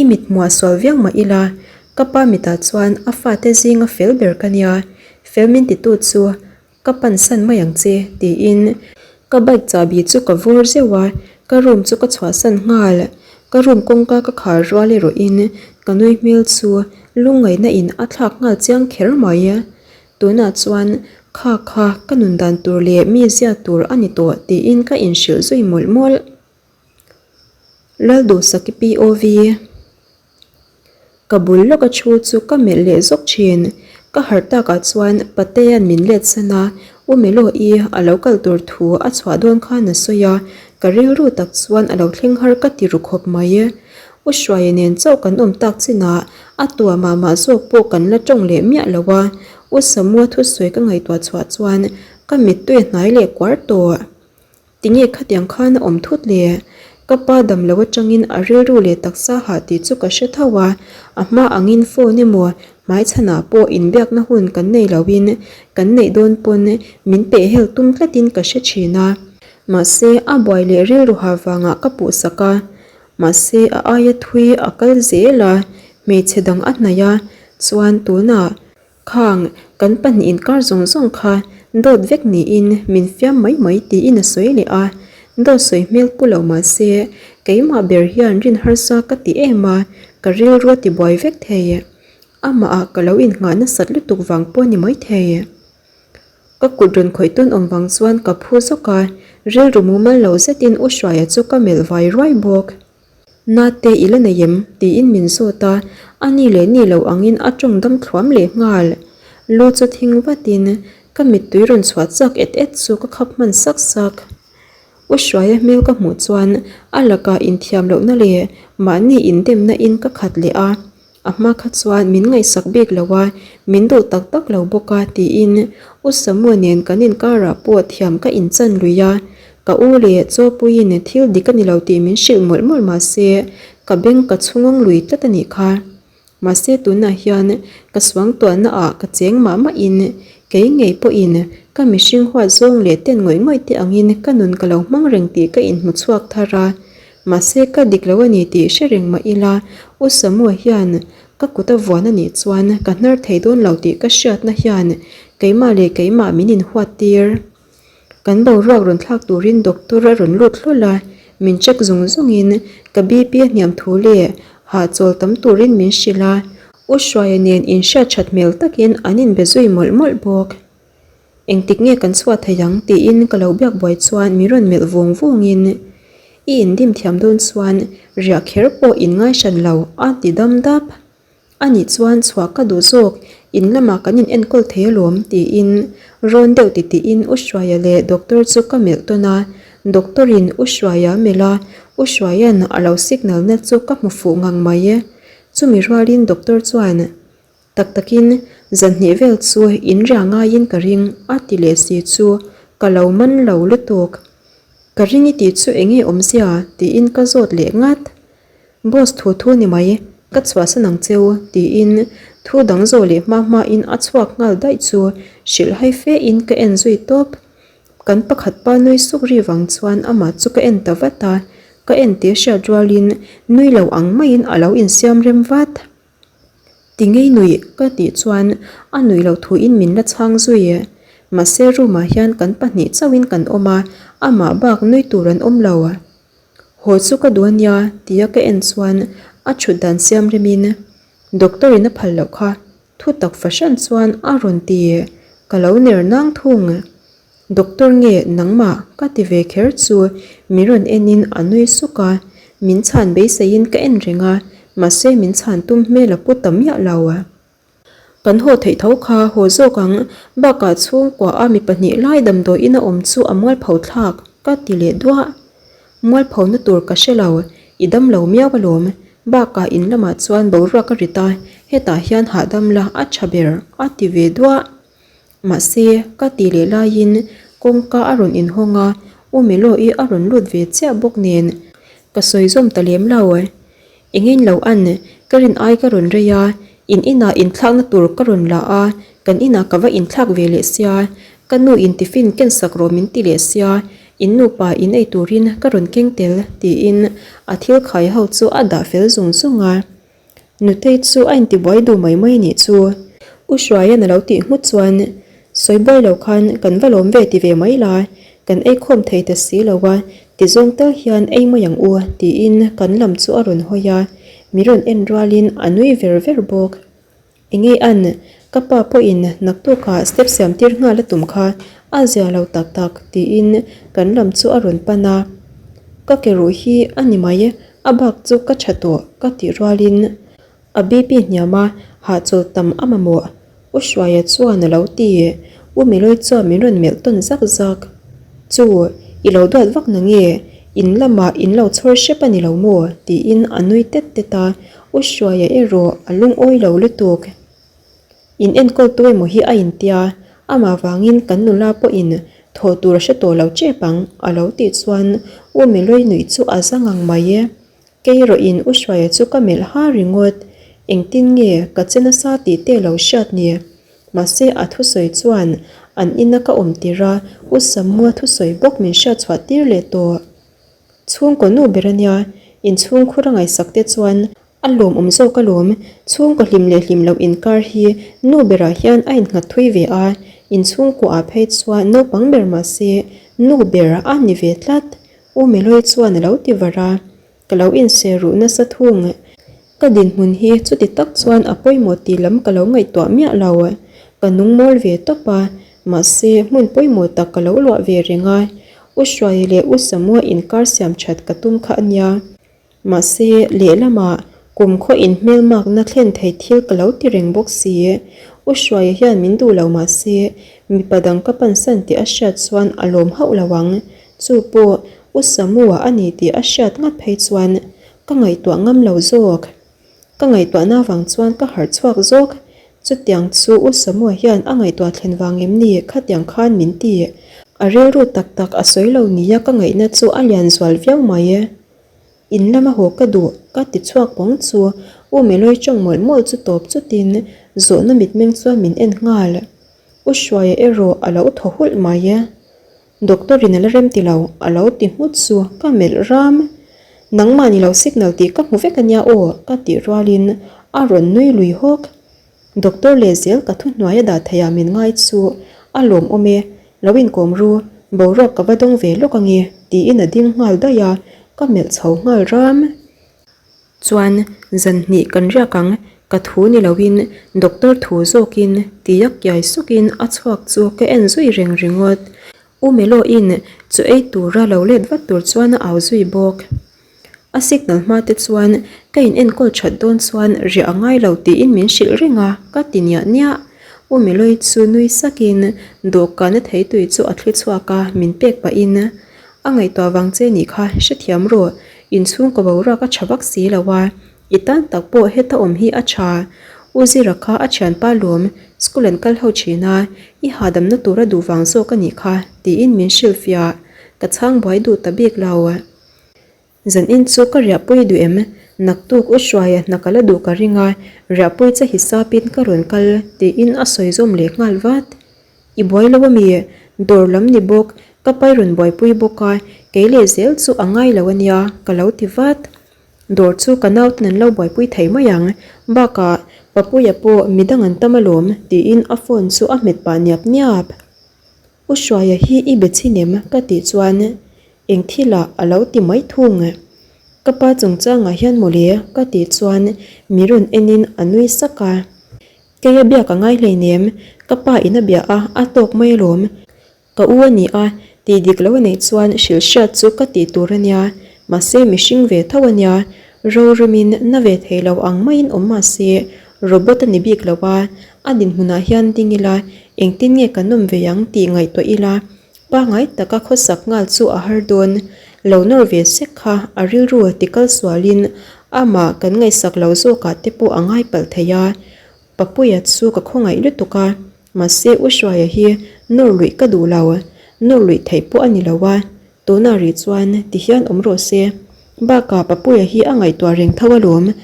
I mit hmuah sual viau mah ila, ka pa mitah chuan a fate zinga fel ber ka nia, fel min titu chu Ka pansan mai ang che, tiin ka bike chahbi chu ka vawr zeuh a, ka room chu ka chhuahsan nghal. Ka room kawngka ka khar rual erawhin ka nui hmel chu lungngaihna in a thlak nghal chiang kher mai. Tunah chuan kha kha ka nun dan tur leh mi zia tur a ni tawh tiin ka inhrilh zui mawlh mawlh. Lalduhsaki POV. Ka bul lawka thu chu ka melh leh zawk thin. Ka harh takah chuan Patea'n min let san a, U Melo-i a lo kal tur thu a chhuah dawn khan a sawi a, ka rilru tak chuan a lo thleng har ka ti ru khawp mai. U Hruaia nen chauh kan awm tak chinah a tua mah mah zawk pawh kan la tawng leh miah lo a, U Samua thusawi ka ngaihtuah chhuah chuan ka mittui a hnai leh kuar tawh. Tinge khatiang khan a awm thut le? Ka pa dam lo atangin a rilru leh taksa hah tih chu ka hre tho a, a hma angin phone emaw hmaichhanah pawh inbiakna hun kan nei loin kan neih dawn pawn min pehhel tum tlatin ka hre thin a. Mahse a buai leh rilru hah vangah ka puhsak a, mahse a aia thui a kal zel a, hmeichhe dang a hnaih a, chuan tunah Khang, kan pahnih inkar zawng zawng kha dawt vek niin min fiam mai mai tiin a sawi leh a, dawt sawi hmel pu lo mah se keimah ber hian rin harsa ka ti em a, ka rilru a ti buai vek thei. Amah ah ka lo innghah nasat lutuk vang pawh ni mai thei. Ka kut rawn khawih tawn awm vang chuan ka phu zawk a, rilru mumal lo zetin U Hruaia chu ka melh vai ruai bawk. Nate i la nei em? tiin min zawt a, a ni leh ni lo angin a tawng dam thluam leh nghal. Lu chu thing vatin ka mittui rawn chhuah chak et et chu ka khap hman sak sak. U Hruaia hmel ka hmuh chuan a lakah inthiam lohna leh mahni indemna in ka khat leh a. A hma kha chuan min ngaihsak bik lo a, min duh tak tak lo bawk a tiin U Samua nen kan inkarah pawh thiam ka inchan lui a, ka u leh Chawpuiin thil dik a ni lo tih min hrilh mawlh mawlh mah se ka beng ka chhungawng lui tlat a nih kha. Mahse tunah hian ka suangtuahna ah ka cheng mah mahin kei ngei pawhin ka mihring huat zawng leh ten ngawih ngawih te angin ka nun ka lo hmang reng tih ka inhmu chhuak thar a. Mahse ka dik lo a ni tih hre reng mah ila, U Samua hian ka kut a vuan a nih chuan ka hnar thei dawn lo tih ka hriatna hian keimah leh keimah min inhuat tir. Kan boruak rawn thlak turin doctor a rawn lut hlawlh a, min check zung zungin ka BP a hniam thu leh. Hahchawl tam turin min hrilh a, U Hruaia nen inhriat that hmel takin an inbe zui mawlh mawlh bawk. Engtik nge kan chhuah thei ang tiin ka lo biak buai chuan min rawn melh vung vungin, I indim thiam dawn chuan riah kher pawh in ngai hran lo a ti dam dap. Anih chuan chhuah ka duh zawk, in lamah kan in enkawl thei alawm tiin rawn deuh titiin U Hruaia leh doctor chu ka melh tawn a, doctor in U Hruaia a melh a, U Hruaia'n a lo signal na chu ka hmu fuh ngang mai e. Chumi rualin doctor chuan tak takin zan hnih vel chu in ria ngaiin ka ring a ti leh si chu ka lo man lo lutuk. Ka ring i tih chu enge awmzia tiin ka zawt leh ngat. Boss thu thu ni mai, ka chhuahsan ang cheu tiin thu dang zawh leh hma hmain a chhuak nghal daih chu hrilh hai fe in ka en zui tawp. Kan pakhat pa nui suk ri vang chuan amah chu ka en ta vat a, ka en tih hriat rualin nui lo ang maiin a lo insiam rem vat. Ti ngei nuih ka tih chuan a nuih loh thuin min la chhang zui. Mahse room ah hian kan pahnih chauhin kan awm a, amah bak nui tur an awm lo. Haw chu ka duh ania tia ka en chuan a thut dan siam remin doctor in a phal loh kha thu tak fahran chuan a rawn ti ka lo ner nang thung. Doctor nge nangmah ka ti ve kher chu min rawn en in a nui suk a, min chhan beiseiin ka en reng a mahse min chhan tum hmel a pu ta miah lo. Kan haw theih tho kha haw zawk ang, bakah chhungkua a mi pahnih lai damdawiin a awm chu a mualpho thlak ka ti leh duah. Mualpho na tur ka hre lo, i dam lo miau alawm, bakah in lamah chuan boruak a rit a, hetah hian hahdam la a tha ber a ti ve duah. Mahse, ka ti leh laiin kawngka a rawn inhawng a, U Melo-i a rawn lut ve chiah bawk nen ka sawi zawm ta lem lo. Engin lo an, ka rin ai ka rawn rei a, in inah inthlakna tur ka rawn la a, kan inah ka va inthlak ve leh sia, ka nu in tiffin ken sak rawh min ti leh sia, in nupa in ei turin ka rawn keng tel tiin a thil khai ho chu a dah fel zung zung a. Nutei chu a intibuai duh mai mai anih chu. U Hruaia'n a lo tih nghut chuan, Sawi buai lo khan kan va lawm ve ti ve mai la, kan ei khawm thei ta si lo a, ti zawng tal hian ei mai ang u tiin kan lam chu a rawn hawi a, mi rawn en rualin a nui ver ver bawk. Enge an, ka pa pawhin naktukah step siam tir nghal a tum kha a zia lo tak tak tiin kan lam chu a rawn pan a. Ka ke ruh hi a ni mai, a bak chu ka tha tawh ka tih rualin a BP hniam a hahchawl tam a mamawh U Hruaia chuan a lo ti. U Miloi chuan min rawn melh tawn zak zak. Chu, i lo duat vak na nge? In lamah in lo chhawr hrep a ni lo maw? tiin a nui tet tet a, U Hruaia erawh a lungawi lo lutuk. In enkawl tu emaw hi a intia, amah vangin kan nula pawhin thawh tur a hre tawh lo tep ang a lo tih chuan U Meloi nuih chu a za ngang mai e. Kei erawhin U Hruaia chu ka melh ha ringawt, engtin nge ka che nasa tih te lo hriat ni? Mahse a thusawi chuan an ina ka awm tir a, U Samua thusawi bawk min hriat chhuah tir leh tawh. Chhungkaw nu ber ania, inchhungkhur a ngaihsak te chuan a lawmawm zawk alawm, chhungkaw hlim leh hlim loh inkar hi nu berah hian a innghat thui ve a, inchhungkuah ah phei chuan naupang ber mahse nu ber a ni ve tlat, U Meloi chuan a lo ti var a, ka lo inse ruh nasa thung. Ka dinhmun hi chuti tak chuan a pawimawh tih lam ka lo ngaihtuah miah lo. Ka nung mawl ve tawp a, mahse hmun pawimawh tak ka lo luah ve reng a, U Hruaia leh U Samua inkar siam that ka tum kha a nia. Mahse, lehlamah kumkhaw inhmelmakna thlen thei thil ka lo ti reng bawk si. U Hruaia hian min duh lo mahse, mipa dang ka pansan tih a hriat chuan a lawm hauh lo ang. Chu pawh U Samua a ni tih a hriat ngat phei chuan ka ngaihtuah ngam lo zawk. Ka ngaihtuahna vang chuan ka harh chhuak zawk. Chutiang chu U Samua hian a ngaihtuah thlen vang em ni khatiang khan min ti. A rilru tak tak a sawi lo nia ka ngaihna chu a lian zual viau mai. In lama haw ka duh, ka ti chhuak pawng chu U Meloi tawng mawlh mawlh chu tawp chutin zawhna mitmeng chuan min en nghal. U Hruaia erawh a lo thaw hulh mai e. Doctor in a la rem ti lo, a lo ti nghut chu ka melh ram. Nangmah ni lo signal tih ka hmu vek ania aw ka tih rualin a rawn nui lui hawk. Doctor leh zel ka thuhnuai a dah theih ah min ngai chu a lawmawm e, lo inkawm ru, boruak ka va dawng ve lawk ange tiin a ding nghal daih a, ka melh chho nghal ram. Chuan zan hnih kan riak ang, ka thu ni loin doctor thu zawkin tia kiai sukin a chhuak chu ka en zui reng ringawt. U Melo-in chu ei tura lo let vat tur chuan a au zui bawk. A signal hma te chuan ka in enkawl that dawn chuan riah a ngai lo tiin min hrilh reng a, ka ti niah niah. U Meloi chu nui sakin dawhkan a theitui chu a thli chhuak a, min pek pahin a ngaihtuah vang che nih kha hrethiam rawh, inchhungkaw boruak a tha vak si lo a, i tan tak pawh heta awm hi a tha. U Zira kha a thianpa lawm, school an kal ho thin a, i hahdamna tur a duh vang zawk a nih kha tiin min hrilhfiah, ka chhang buai duh ta bik lo. Zan in chu ka riahpui duh em? Naktuk u Hruaia hna ka la duh ka ring a, riahpui che hisapin ka rawn kal tiin a sawi zawm leh nghal vat. I buai lo ami? Dawr lam ni bawk, ka pai rawn buaipui bawk a, kei leh zel chu a ngai lo ania ka lo ti vat. Dawr chu ka nauten an lo buaipui thei mai ang, bakah Papuia pawh midang an tam alawm tiin a phone chu a hmet pah niap niap. U Hruaia hi i be chhin em? ka tih chuan eng thilah a lo ti mai thung. Ka pa chungchangah hian mawle ka tih chuan mi rawn enin a nui sak a. Kei a biak a ngai hleinem, ka pa in a bia a, a tawk mai alawm. Ka u a ni a, tih dik lo a neih chuan hrilh hriat chu ka tih tur a nia, mahse mihring ve tho a nia, rorumin na ve thei lo ang maiin awm mahse robot a ni bik lo a, A dinhmunah hian ding ila, engtin nge kan awm ve ang tih ngaihtuah ila, pangngai taka khawsak nghal chu a har dawn. Lo nawr ve sek kha a rilru ti kal sualin amah kan ngaihsak lo zawkah te pawh a ngai palh thei a. Papuia chu ka khawngaih lutuk a, mahse U Hruaia hi nawr luih ka duh lo, nawr luih theih pawh a ni lo a, tunah rih chuan ti hian awm rawh se. Bakah Papuia hi a ngaihtuah reng tho alawm.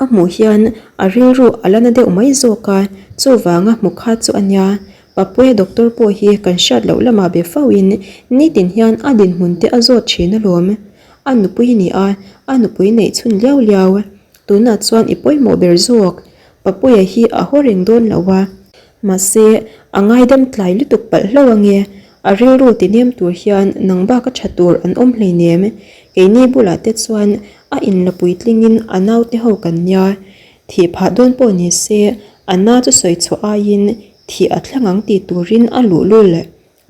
A hmuh hian a rilru a la na deuh mai zawk a, chuvanga hmu kha chu a nia. Papuia doctor pawh hi kan hriat loh lamah be fo in nitin hian a dinhmun te a zawt thin alawm. A nupui ni a, a nupui neih chhun liau liau. Tunah chuan i pawimawh ber zawk. Papuia hi a haw reng dawn lo a. Mahse, a ngaidam tlai lutuk palh hlauh ange. A rilru ti nem tur hian nang bak a tha tur an awm hleinem. Keini bulah te chuan a inla puitlingin a naute ho kan nia. Thih phah dawn pawh ni se, a na chu sawi chhuah aiin thih a thlang ang tih turin a luhlul.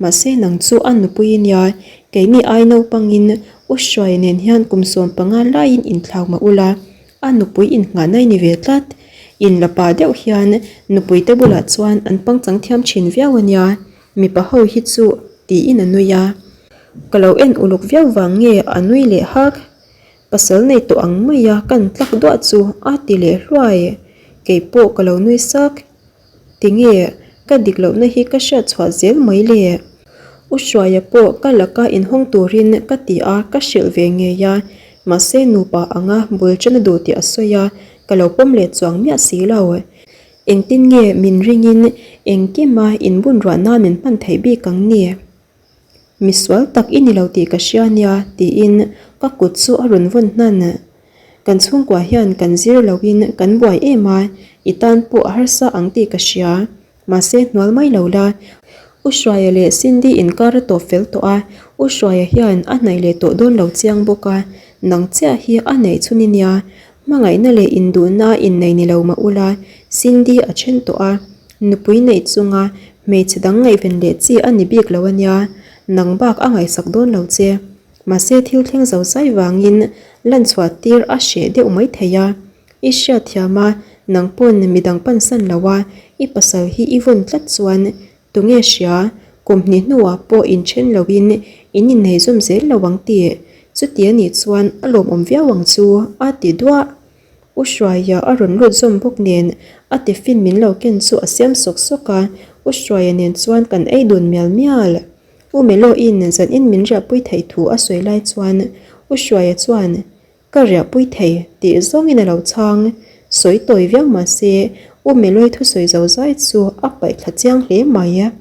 Mahse nang chu a nupui nia, keini ai naupangin U Hruaia nen hian kum 15 laiin inthlak mah ula, a nupui innghahna i ni ve tlat. Inla pah deuh hian nupuite bulah chuan an pangchang thiam thin viau a nia. Mipa ho hi chu tiin a nui a, ka lo en uluk viau vang nge a nui leh hak. Pasal nei tawh ang mai a kan tlak duah chu a ti leh hluai. Kei pawh ka lo nui sak. Tinge ka dik lohna hi ka hriat chhuah zel mai le? U Hruaia pawh ka laka inhawng turin ka ti a, ka hrilh ve ngei a. Mahse nupa anga bul ṭan a duh tih a sawi a, ka lo pawm leh chuang miah si lo. Engtin nge min ringin engkima inbun ruah nan min hman theih bik ang ni? Misual tak i ni lo tih ka hria nia tiin ka kut chu a rawn vawn hnan. Kan chhungkua hian kan zir loin kan buai em a, i tan pawh a harsa ang tih ka hria. Mahse hnual mai lo la. U Hruaia leh Cindy inkar a tawp fel tawh a, U Hruaia hian a hnaih leh tawh dawn lo chiang bawk a, nang chiah hi a neih chhun i nia. Hmangaihna leh induhna innei ni lo mah ula, Cindy a then tawh a, nupui neih chunga hmeichhe dang ngaihven leh chi a ni bik lo a nia, nang bak a ngaihsak dawn lo che. Mahse thil thleng zo zai vangin lanchhuah tir a hreh deuh mai thei a. I hriat thiam a, nang pawn midang pansan lo a, i pasal hi i vawn tlat chuan tunge hria, kum hnih hnuah pawh inthen loin in innei zawm zel lo ang tih. Chuti a nih chuan a lawmawm viau ang chu a ti duah. U Hruaia a rawn lut zawm bawk nen a tiffin min lo ken chu a siam sawk sawk a, U Hruaia nen chuan kan ei dun mial mial. U Meloin zanin min riahpui theih thu a sawi lai chuan U Hruaia chuan Ka riahpui thei tih zawngin a lo chhang. Sawi tawi viau mah se, U Meloi thusawi zo zai chu a paih thla chiang hle mai.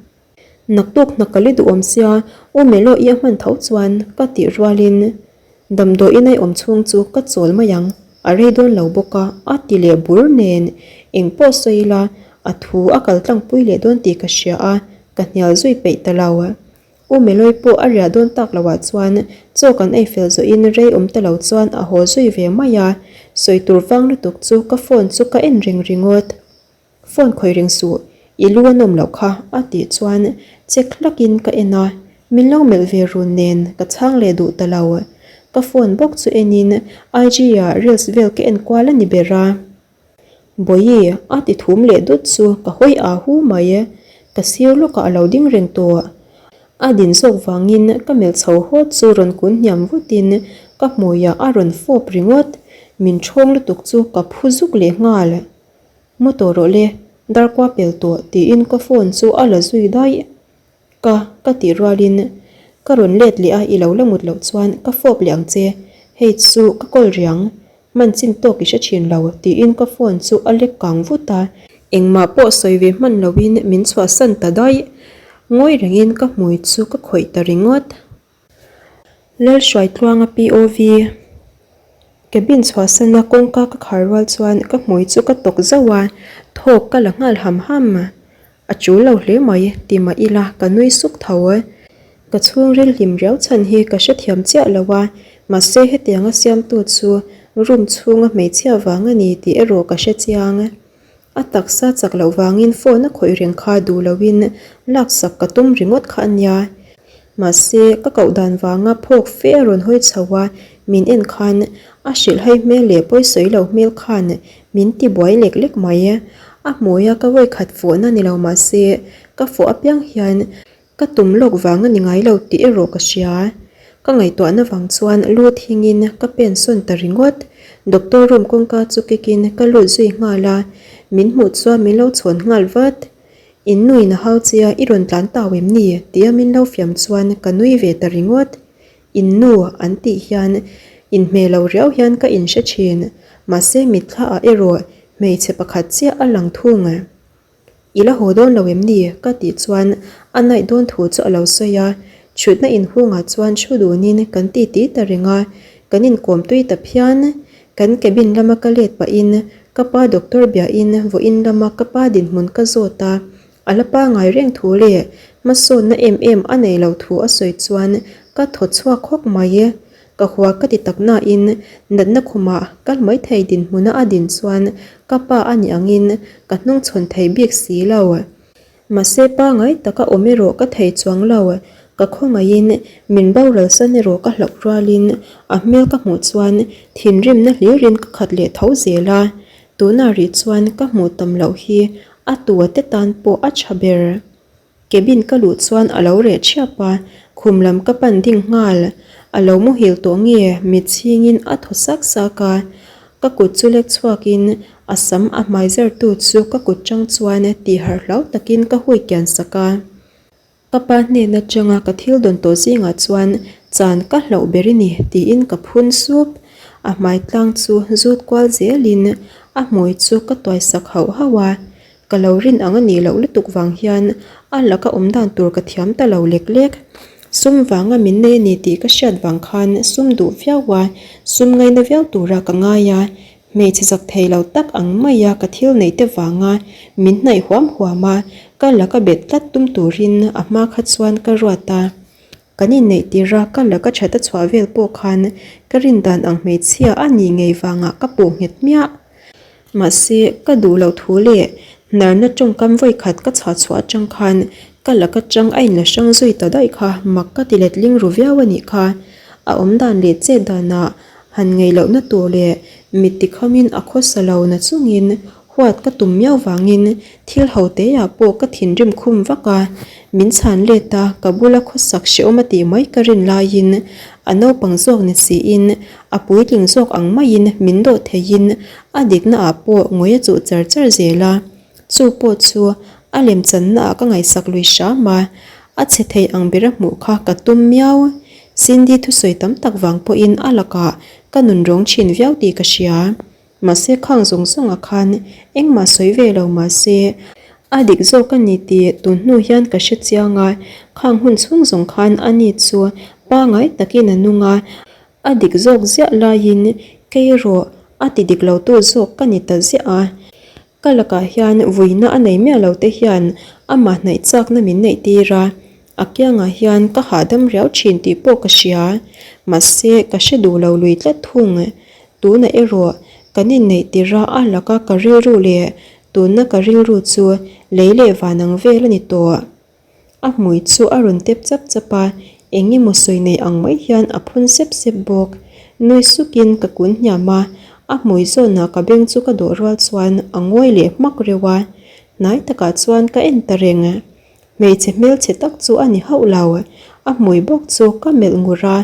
Naktuk hna ka li duhawm sia, U Meloi a hman tho chuan ka tih rualin damdawiin a awm chhung chu ka chawl mai ang, a rei dawn lo bawk a, a ti leh bur nen. Eng pawh sawi ila, a thu a kal tlangpui leh dawn tih ka hria a, ka hnial zui peih ta lo. U Meloi pawh a riah dawn tak loh ah chuan chaw kan ei fel zawhin rei awm ta lo chuan a haw zui ve mai a. Sawi tur vang lutuk chu ka phone chu ka en reng ringawt. Phone khawih reng suh, i lu a nawm loh kha a tih chuan check hlakin ka en a, min lo melh ve run nen ka chhang leh duh ta lo. Ka phone bawk chu enin IG ah reels vel ka en kual a ni ber a. Bawihi a ti thum leh dut chu ka hawi ah hu mai. Ka sir lawkah a lo ding reng tawh. A din zawk vangin ka melh chho hawt chu rawn kun hniam vutin ka hmuiah a rawn fawp ringawt. Min ṭhawng lutuk chu ka phu zuk leh nghal. Mu tawh rawh le, darkua pel tawh tiin ka phone chu a la zui daih. Ka, ka tih rualin ka rawn let leh a i lo la mut loh chuan ka fawp leh ang che, hei chu ka kawl riang, hman chin tawk i hre thin lo tiin ka phone chu a lek kang vut a. Engmah pawh sawi ve hman loin min chhuahsan ta daih, ngawi rengin ka hmui chu ka khawih ta ringawt. Lalhruaitluanga POV Cabin chhuahsana kawngka ka khar rual chuan ka hmui chu ka tawk zauh a, thawk ka la nghal ham ham. A tul lo hle mai ti mah ila ka nui suk tho. Ka chhungril hlim riau chhan hi ka hrethiam chiah lo a, mahse hetianga siamtu chu room chhunga hmeichhia vang a ni tih erawh ka hrechiang. A taksa chak loh vangin phone a khawih reng kha duh loin laksak ka tum ringawt kha a nia. Mahse, ka koh dan vanga phawk fe a rawn hawi chho a, min en khan a hrilhhai hmel leh pawisawi lo hmel khan min ti buai lek lek mai. A hmuia ka vawikhat fawhna ni lo mahse, ka fawh apiang hian Ka tum lawk vang a ni ngai lo tih erawh ka hria. Ka ngaihtuahna vang chuan lu thingin ka pen sawn ta ringawt. Doctor room kawngka chu kikin ka lut zui nghal a, min hmuh chuan min lo chhawn nghal vat. In nuin a hau che a, i rawn tlan tau em ni? tia min lo fiam chuan ka nui ve ta ringawt. In nu an tih hian inhmeh lo riau hian ka inhre thin. Mahse mitthla ah erawh hmeichhe pakhat chiah a lang thung. I la haw dawn lo em ni? Ka tih chuan a naih dawn thu chu a lo sawi a, chhutna inhungah chuan thu dunin kan ti ti ta reng a, kan inkawm tui ta phian. Kan cabin lama ka let pahin ka pa doctor biahin vawiin lama ka pa dinhmun ka zawt a, a la pangai reng thu leh hmasawnna em em a nei lo thu a sawi chuan ka thaw chhuak hawk mai. Ka hua ka ti tak nain natna khumah kal mai thei dinhmuna a din chuan ka pa a nih angin ka hnungchhawn thei bik si lo. Mahse pangai taka awm erawh ka thei chuang lo, ka khawngaihin min boral san erawh ka hlauh rualin a hmel ka hmuh chuan thinrimna hlirin ka khat leh tho zel a, tunah rih chuan ka hmuh tam loh hi a tua te tan pawh a tha ber. Cabin ka luh chuan a lo reh thiap a, khum lam ka pan ding nghal. A lo muhil tawh nge mit chhingin a thaw sak sak a. Ka kut chu lek chhuakin a sam a hmai zartu chu ka kut chang chuan tih harh hlau takin ka hui kian sak a. Ka pa hnen atanga ka thil dawn tawh zingah chuan chan ka hlauh ber i ni tiin ka phun sup. A hmai tlang chu zut kual zelin a hmui chu ka tuai sak hauh hauh a. Ka lo rin ang a nih loh lutuk vang hian a laka awm dan tur ka thiam ta lo lek lek. Sum vanga min nei a ni tih ka hriat vang khan sum duh viau a, sum ngaina viau tura ka ngai a, hmeichhe zak thei lo tak ang maia ka thil neih te vanga min hnaih huam huam a, ka laka bet tlat tum turin a hma kha chuan ka ruat a. Kan inneih tirha ka laka that a chhuah vel pawh khan ka rin dan ang hmeichhia a nih ngei vangah ka puh nghet hmiah. Mahse, ka duh loh thu leh hnarna tawngkam vawikhat ka chhah chhuah atang khan ka laka tang a inla hrang zui ta daih kha mak ka ti letling ru viau a nih kha. A awmdan leh chet danah han ngaih lohna tur leh mit tikhamin a khawsa lo na chungin Huat ka tum miau vangin thil ho teah pawh ka thinrim khum vak a, min chhan let a, ka bula khawsak hrehawm a tih mai ka rin laiin a naupang zawk ni siin a puitling zawk ang maiin min dawh theiin a dikna ah pawh ngawi a chuh char char zel a, chu pawh chu a lemchanna ah ka ngaihsak lui hram a, a chhe thei ang bera hmuh kha ka tum miau. Cindy thusawi tam tak vang pawhin a lakah ka nun rawng thin viau tih ka hria. Mahse khang zawng zawngah khan engmah sawi ve lo mahse a dik zawk a ni tih tun hnu hian ka hre chiang a, khang hun chhung zawng khan a ni chu pangai takin a nung a, a dik zawk ziah laiin kei erawh a ti dik lo tu zawk ka ni ta ziah a. Ka lakah hian vuina a nei miah lo te hian amah hnaih chakna min neih tir a, a kiangah hian ka hahdam riau thin tih pawh ka hria, mahse ka hre duh lo lui tlat thung. Tunah erawh. Kan inneih tirh a a laka ka rilru leh tunna ka rilru chu lei leh van ang vel a ni tawh. A hmui chu a rawn tep chap chap a, eng emaw sawi nei ang mai hian a phun sep sep bawk. Nui sukin ka kun hniam a, a hmui zawnah ka beng chu ka dawh rual chuan a ngawi leh hmak reuh a. Hnai takah chuan ka en ta reng. Hmeichhe hmelchhe tak chu a ni hauh lo, a hmui bawk chu ka melh ngur a.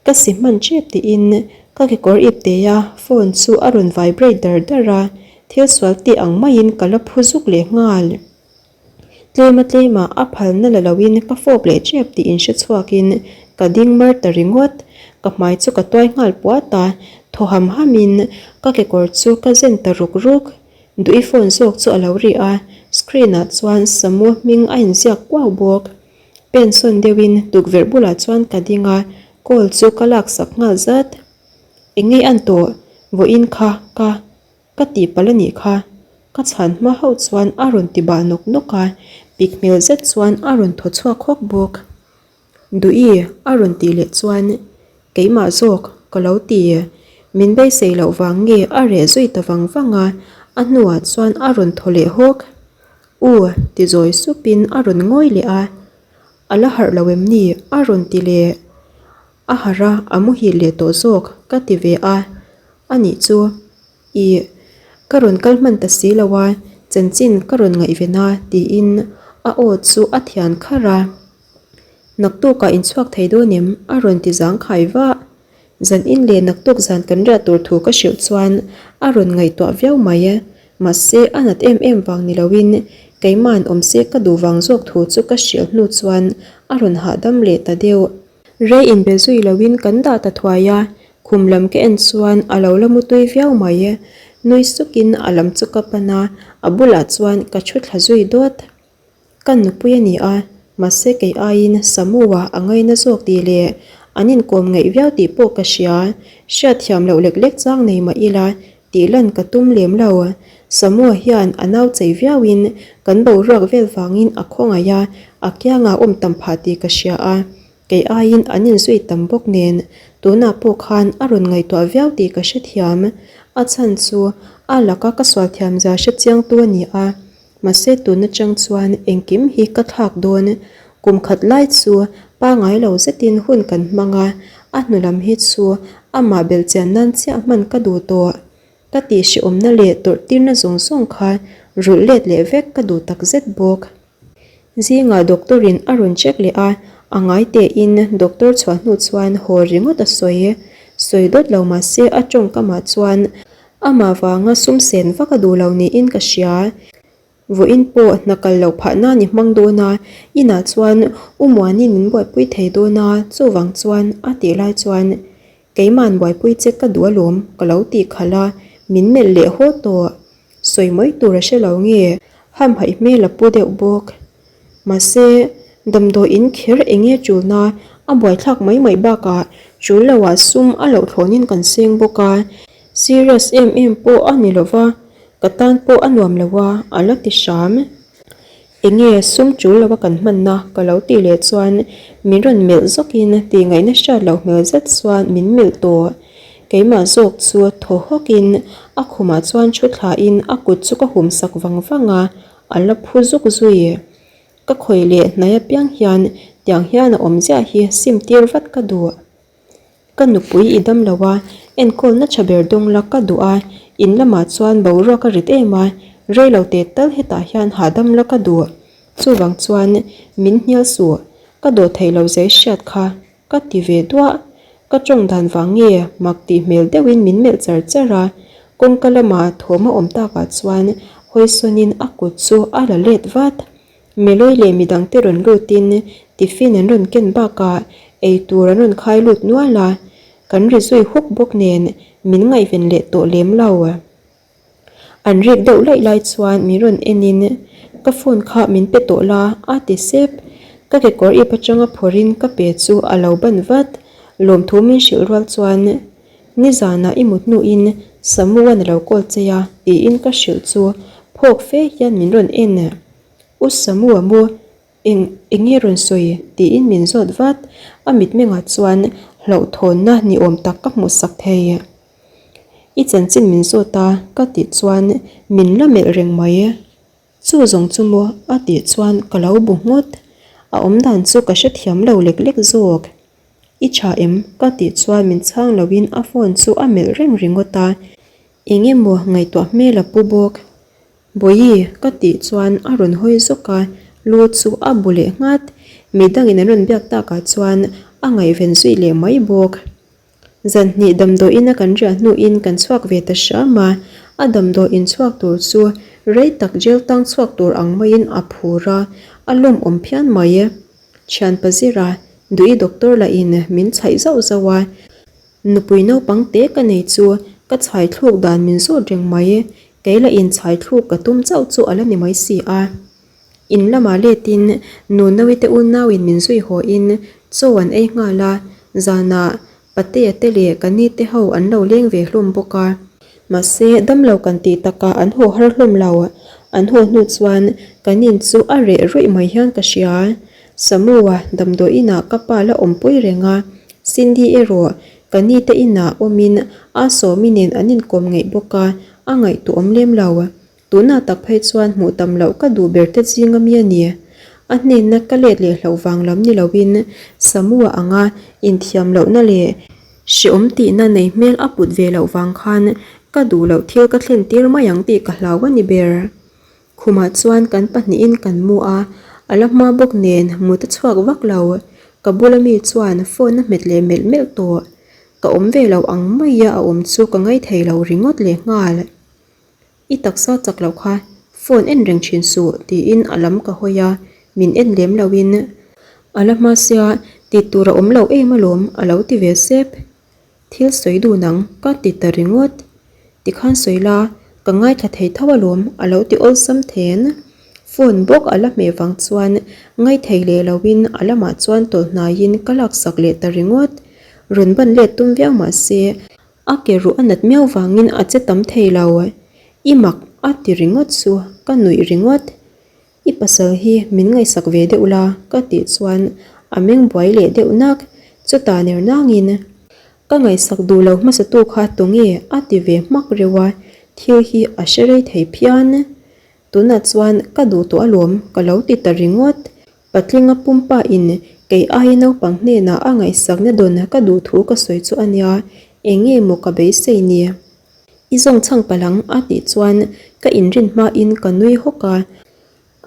Ka si hman tep tiin ka kekawr ip teh a, phone chu a rawn vibrate dar dar a, thil sual tih ang maiin ka la phu zuk leh nghal. Tlema tlema a phalna la loin ka fawp leh tep tih inhre chhuakin ka ding mar ta ringawt. Ka hmai chu ka tuai nghal puat a, thaw ham hamin ka kekawr chu ka zen ta ruk ruk. Duh i phone zawk chu a lo ri a, screen ah chuan Samu hming a inziak kuau bawk. Pen sawn deuhin tukverh bulah chuan ka ding a, call chu ka laksak nghal zat. Eng ngei an tawh? Vawiin kha ka ka tihpalh a nih kha. Ka chhan hma hauh chuan a rawn ti bah nawk nawk a, pik hmel zet chuan a rawn thaw chhuak hawk bawk. Duhi a rawn tih leh chuan keimah zawk ka lo ti. Min beisei loh vang nge a reh zui ta vang vang a, a hnuah chuan a rawn thaw leh hawk. U ti zawi supin a rawn ngawi leh a, A la harh lo em ni? a rawn ti leh. A harh a, a muhil leh tawh zawk ka ti ve a, a nih chu. Ih, ka rawn kal hman ta si lo a, chanchin ka rawn ngaihven a tiin a aw chu a thian kharh a. Naktukah inchhuak thei dawn em? a rawn ti zangkhai vah. Zan in leh naktuk zan kan riah tur thu ka hrilh chuan a rawn ngaihtuah viau mai. Mahse, a nat em em vang ni loin keima'n awm se ka duh vang zawk thu chu ka hrilh hnu chuan a rawn hahdam leh ta deuh. Rei inbe zui loin kan dah ta thuai a, khum lam ka en chuan a lo la mutui viau mai. Nui sukin a lam chu ka pan a, a bulah chuan ka thu thla zui dawt. Ka nupui a ni a, mahse kei aiin Samu-a a ngaina zawk tih leh an inkawm ngaih viau tih pawh ka hria. Hriatthiam loh lek lek chang nei mah ila tih lan ka tum lem lo. Samu-a hian a nau chei viauin kan boruak vel vangin a khawngaih a, a kiangah awm tam phah tih ka hria a. Kei aiin an inzui tam bawk nen tunah pawh khan a rawn ngaihtuah viau tih ka hrethiam. A chhan chu a laka ka sualthiamzia hrechiangtu a ni a. Mahse tun atang chuan engkim hi ka thlak dawn. Kum khat lai chu pangai lo zetin hun kan hmang a, a hnu lam hi chu amah belhchian nan chiah hman ka duh tawh. Ka tihhrehawmna leh tawrhtirna zawng zawng kha rulh let leh vek ka duh takzet bawk. Zingah doctor in a rawn check leh a, a ngai tein doctor chhuah hnu chuan haw ringawt a sawi. Sawi dawt lo mahse a tawngkamah chuan Amah vanga sum sen vak a duh lo niin ka hria. Vawiin pawh hna kal loh phah nan i hmang dawn a, inah chuan U Muanin min buaipui thei dawn a, chuvang chuan a tih lai chuan keima'n buaipui che ka duh alawm ka lo tih khalh a, min melh leh haw tawh. Sawi mai tur a hre lo nge, hamhaih hmel a pu deuh bawk. Mahse, damdawi in kher eng nge chulna a buaithlak mai mai bakah chul loah sum a loh thlawnin kan seng bawk a, serious em em pawh a ni lova, ka tan pawh a nuam lo a, a la ti hram. Eng nge sum chul loa kan hmanna ka lo tih leh chuan min rawn melh zawkin tih ngaihna hriat loh hmel zet chuan min melh tawh. Keimah zawk chu thaw hawkin a khumah chuan thu thlain a kut chu ka hum sak vang vang a, A la phu zuk zui. Ka khawih leh hnai apiang hian tiang hian a awm ziah hi sim tir vat ka duh. Ka nupui i dam lo a, enkawlna tha ber dawng la ka duh a, in lamah chuan boruak a rit em a, rei lo teh tal hetah hian hahdam la ka duh. Chuvang chuan min hnial suh, ka dawh theih lo zai hriat kha. Ka ti ve duah. Ka tawng dan vang nge mak tih hmel deuhin min melh char char a, kawngka lama thawm a awm takah chuan hawisawnin a kut chu a la let vat. Meloi leh midangte rawn lutin tiffin an rawn ken bakah eitur an rawn khai lut nual a, kan ri zui huk bawk nen min ngaihven leh tawh lem lo. An rik deuh laih lai chuan min rawn en in ka phone kha min pe tawh la a ti sep. Ka kekawr ip atanga phawrh in ka pe chu a lo ban vat. Lawmthu min hrilh rual chuan nizanah i mut hnuin Samu-a'n a lo call che a tiin ka hrilh chu phawk fe hian min rawn en. U Samu-a mu eng eng nge rawn sawi tiin min zawt vat. A mitmengah chuan hlauhthawnna ni awm tak ka hmuhsak thei. I chanchin min zawt a ka tih chuan min la melh reng mai. Chu zawng chu maw a tih chuan ka lo bu nghut. A awmdan chu ka hrethiam lo lek lek zawk. I tha em? Ka tih chuan min chhang loin a phone chu a melh reng ringawt a. Eng emaw ngaihtuah hmel a pu bawk. Bawihi ka tih chuan a rawn hawi zawk a, lu chu a bu leh nghat. Midangin an rawn biak takah chuan a ngaihven zui leh mai bawk. Zanhnih damdawiin a kan riah hnuin kan chhuak ve ta hram a, a damdawiin chhuak tur chu rei tak jail tang chhuak tur ang maiin a phur a, a lawmawm phian mai. Thianpa zira Duhi doctor lahin min chhaih zauh zauh a, nupui naupang te ka nei chu ka chhai thluk dan min zawt reng mai, kei lahin chhai thluk ka tum chauh chu a la ni mai si a. In lamah letin nu Nawite unauin min zui hawiin chaw an ei nghal a, zanah Patea te leh ka nite ho an lo leng ve hlawm bawk a. Mahse, damlo kan tih takah an haw har hlawm lo. An haw hnu chuan kan in chu a reh ruih mai hian ka hria. Samu-a damdawiinah ka pa la awmpui reng a, Cindy erawh ka nite inah awmin a Sawmi nen an inkawm ngeih bawk a, a ngaihtuahawm lem lo. Tunah tak phei chuan hmuh tam loh ka duh ber te zing ami a ni. A hnenna ka let leh hloh vang lam ni loin Samua anga inthiam lohna leh hreawm tihna nei hmel a put ve loh vang khan ka duh loh thil ka thlen tir mai ang tih ka hlau a ni ber. Khumah chuan kan pahnihin kan mu a, a la hma bawk nen mut a chhuak vak lo. Ka bula mi chuan phone a hmet leh melh melh tawh. Ka awm ve lo ang maia a awm chu ka ngaithei lo ringawt lehnghal. I taksa chak loh kha phone en reng thin suh tiin a lam ka hawi a, min en lem loin a la hma sia tih tur a awm lo em alawm a lo ti ve sep. Thil sawi dun ang ka ti ta ringawt. Tikhan sawi la ka ngaithla thei tho alawm a lo ti awlsam then. Phone bawk a la hmeh vang chuan ngaithei leh loin a lamah chuan tawlh hnaiin ka laksak leh ta ringawt. Rawn ban let tum viau mahse A ke ruh a nat miau vangin a che tam thei lo. I mak a ti ringawt chu ka nuih ringawt. I pasal hi min ngaihsak ve deuh la ka tih chuan a meng buai leh deuh nak. Chutah ner nangin ka ngaihsak duh lo hmasatu kha tunge a ti ve hmak reuh a, thil hi a hre rei thei phian. Tunah chuan ka duh tawh alawm ka lo ti ta ringawt. Patlinga pumpa in kei ai naupang hnenah a ngaihsakna dawn ka duh thu ka sawi chu a nia, eng nge maw ka beisei ni? I zawng chhang palh ang a tih chuan ka inrin hmain ka nui hawk a.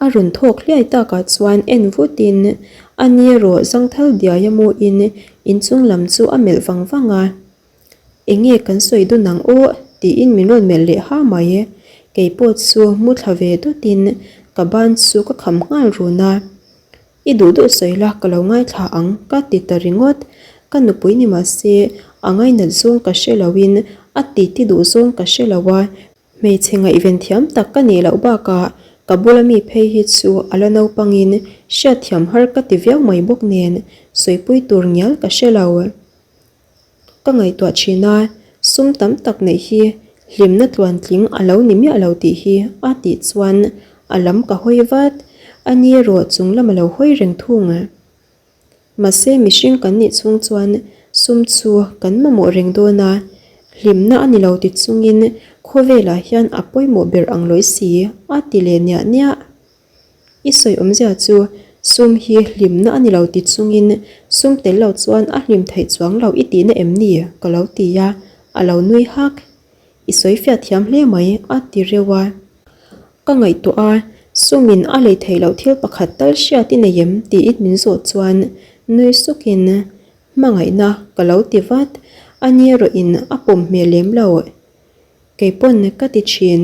A rawn thawk hliai takah chuan en vutin a ni erawh zangthal diai a muin inchung lam chu a melh vang vang a. Enge kan sawi dun ang aw? tiin min rawn melh leh ha mai. Kei pawh chu mu thla ve dawtin ka ban chu ka kham nghal run a. I duh duh sawi la ka lo ngaithla ang ka ti ta ringawt. Ka nupui ni mah se a ngainat zawng ka hre loin a titi duh zawng ka hre lo a. Hmeichhe ngaihven thiam tak ka nih loh bakah ka bula mi phei hi chu a la naupangin hriatthiam har ka ti viau mai bawk nen sawipui tur ngial ka hre lo. Ka ngaihtuah thin a, sum tam tak neih hi hlimna tluantling a lo ni miah lo tih hi a tih chuan a lam ka hawi vat, a ni erawh chung lam a lo hawi reng thung. Mahse mihring kan nih chhung chuan sum chu kan mamawh reng dawn a, hlimna a ni lo ti chungin khawvelah hian a pawimawh ber ang lawi si a ti leh niah niah. I sawi awmzia chu sum hi hlimna a ni lo ti chungin sum tel lo chuan a hlim theih chuang lo i tihna em ni? ka lo ti a, a lo nui hak. I sawi fiah thiam hle mai a ti reuh a. Ka ngaihtuah a, sumin a lei theih loh thil pakhat tal hriat i nei em? tiin min zawh chuan nui sukin hmangaihna ka lo ti vat. A ni erawhin a pawm hmel lem lo. Kei pawn ka ti thin,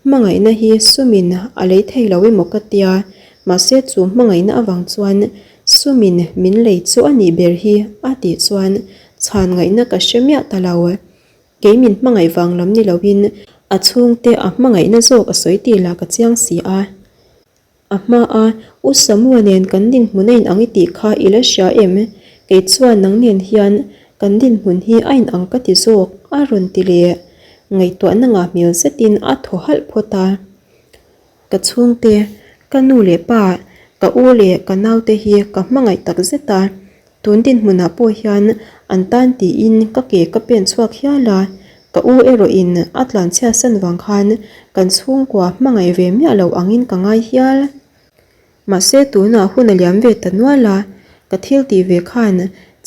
hmangaihna hi sumin a lei thei lo emaw ka tia, mahse chu hmangaihna avang chuan sumin min lei chu a nih ber hi a tih chuan chhan ngaihna ka hre miah ta lo. Kei min hmangaih vang lam ni loin a chhungte a hmangaihna zawk a sawi tih lah ka chiang si a. A hma a, U Samua nen kan dinhmun a inang i tih kha i la hria em? Kei chuan nang nen hian kan dinhmun hi a inang ka ti zawk, a rawn ti leh. Ngaihtuahna ngah hmel zetin a thaw halh phawt a. Ka chhungte, ka nu leh pa, ka u leh ka naute hi ka hmangaih tak zet a. Tun dinhmunah pawh hian an tan tiin ka ke ka pen chhuak hial a. Ka u erawhin a tlanchhiat san vang khan kan chhungkua hmangaih ve miah lo angin ka ngai hial. Mahse tunah hun a liam ve ta nual a, ka thil tih ve khan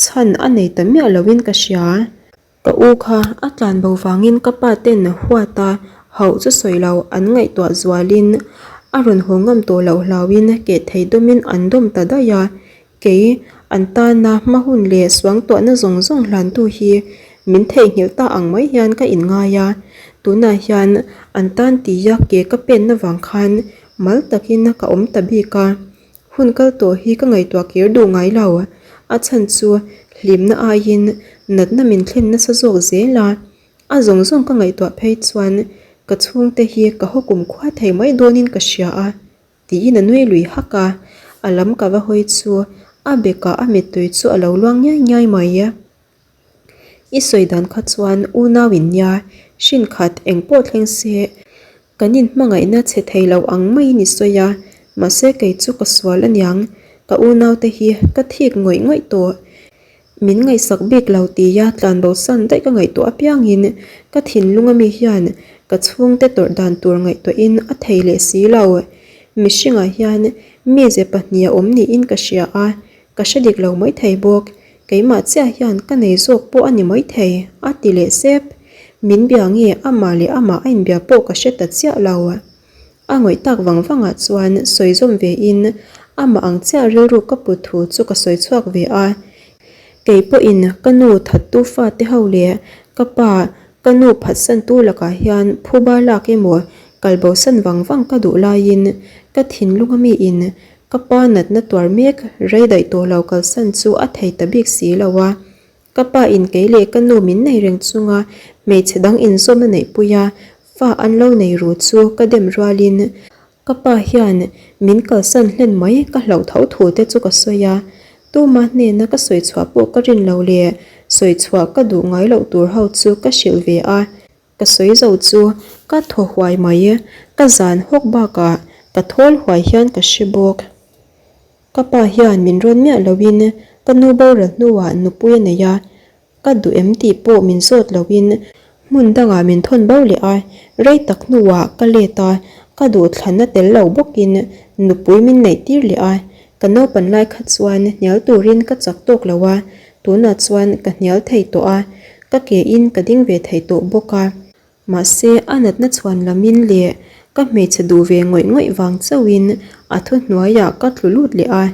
chhan a nei ta miah loin ka hria. Ka u kha a tlan bo vangin ka pa ten huat a hauh chu sawi lo an ngaihtuah zualin a rawn haw ngam tawh loh hlauin keh thei dawmin an dawm ta daih a, kei an tana hma hun leh suangtuahna zawng zawng hlantu hi min theihnghilh ta ang mai hian ka inngai a, tunah hian an tan tia ke ka penna vang khan mal takin ka awm ta bik a. Hun kal tawh hi ka ngaihtuah kir duh ngai lo. A chhan chu hlimna aiin natna min thlen nasa zawk zel a. A zawng zawng ka ngaihtuah phei chuan ka chhungte hi ka haw kum khua thei mai dawnin ka hria a, tiin a nui lui hak a. A lam ka va hawi chu a bekah a mittui chu a lo luang ngiai ngiai mai. I sawi dan kha chuan unau in nia, hrin khat eng pawh thleng se kan inhmangaihna chhe thei lo ang maiin i sawi a, mahse kei chu ka sual aniang, ka unaute hi ka thik ngawih ngawih tawh. Min ngaihsak bik lo tia tlanbo san daih ka ngaihtuah apiangin ka thinlung ami hian ka chhungte tawrh dan tur ngaihtuahin a thei leh si lo. Mihringah hian mize pahniha awm niin ka hria a, Ka hre dik lo maithei bawk, keimah chiah hian ka nei zawk pawh a ni maithei, a ti leh sep. Min bia nge amah leh amah a inbia pawh ka hre ta chiah lo. A ngawih tak vang vangah chuan sawi zawm ve in amah ang chiah rilru ka put thu chu ka sawi chhuak ve a. Kei pawhin ka nu thattu fate ho leh ka pa ka nu phatsantu lakah hian phuba lak emaw kalbosan vang vang ka duh laiin ka thinlung ami in Ka pa natna tuar mek rei daih tawh lo kalsan chu a thei ta bik si lo a. Ka pa in kei leh ka nu min nei reng chunga hmeichhe dang inzawmna neihpui a fa an lo nei ru chu ka dem rualin ka pa hian min kalsan hlen mai ka hlauh tho thu te chu ka sawi a. Tuma hnena ka sawi chhuah pawh ka rin lo leh sawi chhuah ka duh ngai loh tur ho chu ka hrilh ve a. Ka sawi zo chu ka thaw huai mai, ka zan hawk bakah ka thawl huai hian ka hre bawk. Ka pa hian min rawn miah loin ka nu boral hnuah nupui a nei a, ka duh em tih pawh min zawt loin hmun dangah min thawn bo leh a, rei tak hnuah ka let a, ka duhthlanna tel lo bawkin nupui min neih tir leh a, ka naupan lai kha chuan hnial turin ka chak tawk lo a, Tunah chuan ka hnial thei tawh a, ka ke in ka ding ve thei tawh bawk a. Mahse a natna chhuan lam in leh ka hmeichhe duh ve ngawih ngawih vang chauh in a thu hnuaiah ka tlu lut leh a.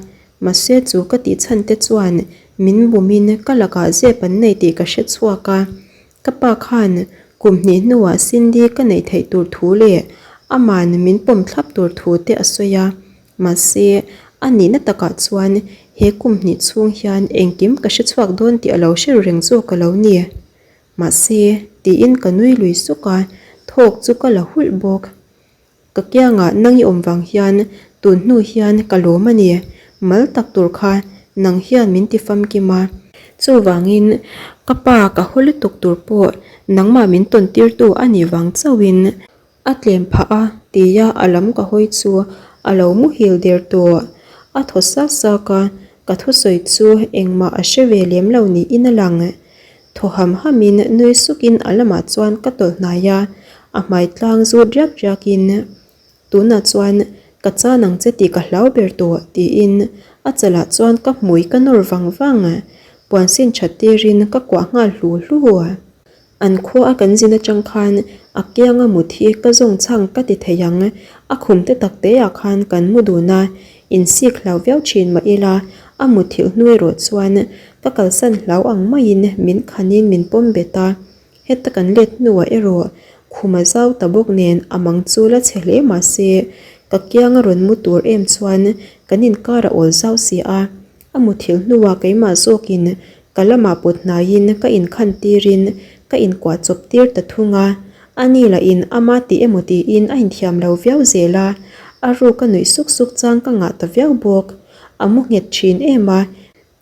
Mahse chu ka tih chhan te chuan min bum in ka lakah zep an nei tih ka hre chhuak a. Ka pa khan kum hnih hnuah Cindy ka neih theih tur thu leh aman min pawm thlap tur thu te a sawi a. Mahse, a nihna takah chuan he kum hnih chhung hian engkim ka hre chhuak dawn tih a lo hre reng zawk a lo ni. Mahse, tiin ka nui lui suk a, thawk chu ka la hulh bawk. Ka kiangah nang i awm vang hian tun hnu hian ka lawm a ni. Mal tak tur kha nang hian min ti famkim a. Chuvangin, ka pa ka haw lutuk tur pawh nangmah min tawn tirtu a nih vang chauhin A tlem phah a, tia a lam ka hawi chu a lo muhil der tawh. A thaw sak sak a, ka thusawi chu engmah a hre ve lem lo niin a lang. Thaw ham hamin nui sukin a lamah chuan ka tawlh hnai a, a hmai tlang zut riak riakin, Tunah chuan ka chan ang che tih ka hlau ber tawh, tiin a chalah chuan ka hmui ka nawr vang vang. Puan sin that tirin ka kuah nghal hlu hlu. An khua a kan zin atang khan a kianga mut hi ka zawng chhang ka ti thei ang, a khum te tak te ah khan kan mu dun a, insik hlau viau thin mah ila a muthilh hnu erawh chuan ka kalsan hlau ang maiin min khanin min pawm bet a, heta kan let hnuah erawh khum a zau ta bawk nen a mang chu la chhe hle mahse ka kianga rawn mu tur em chuan kan inkar a awl zau si a. A muthilh hnuah keimah zawkin ka lamah put hnaiin ka inkhan tirin ka inkuah chawp tir ta thung a, a ni lahin ama tih emaw tiin a inthiam lo viau zel a, a ruk a nuih suk suk chang ka ngah ta viau bawk. A mu nghet thin em a,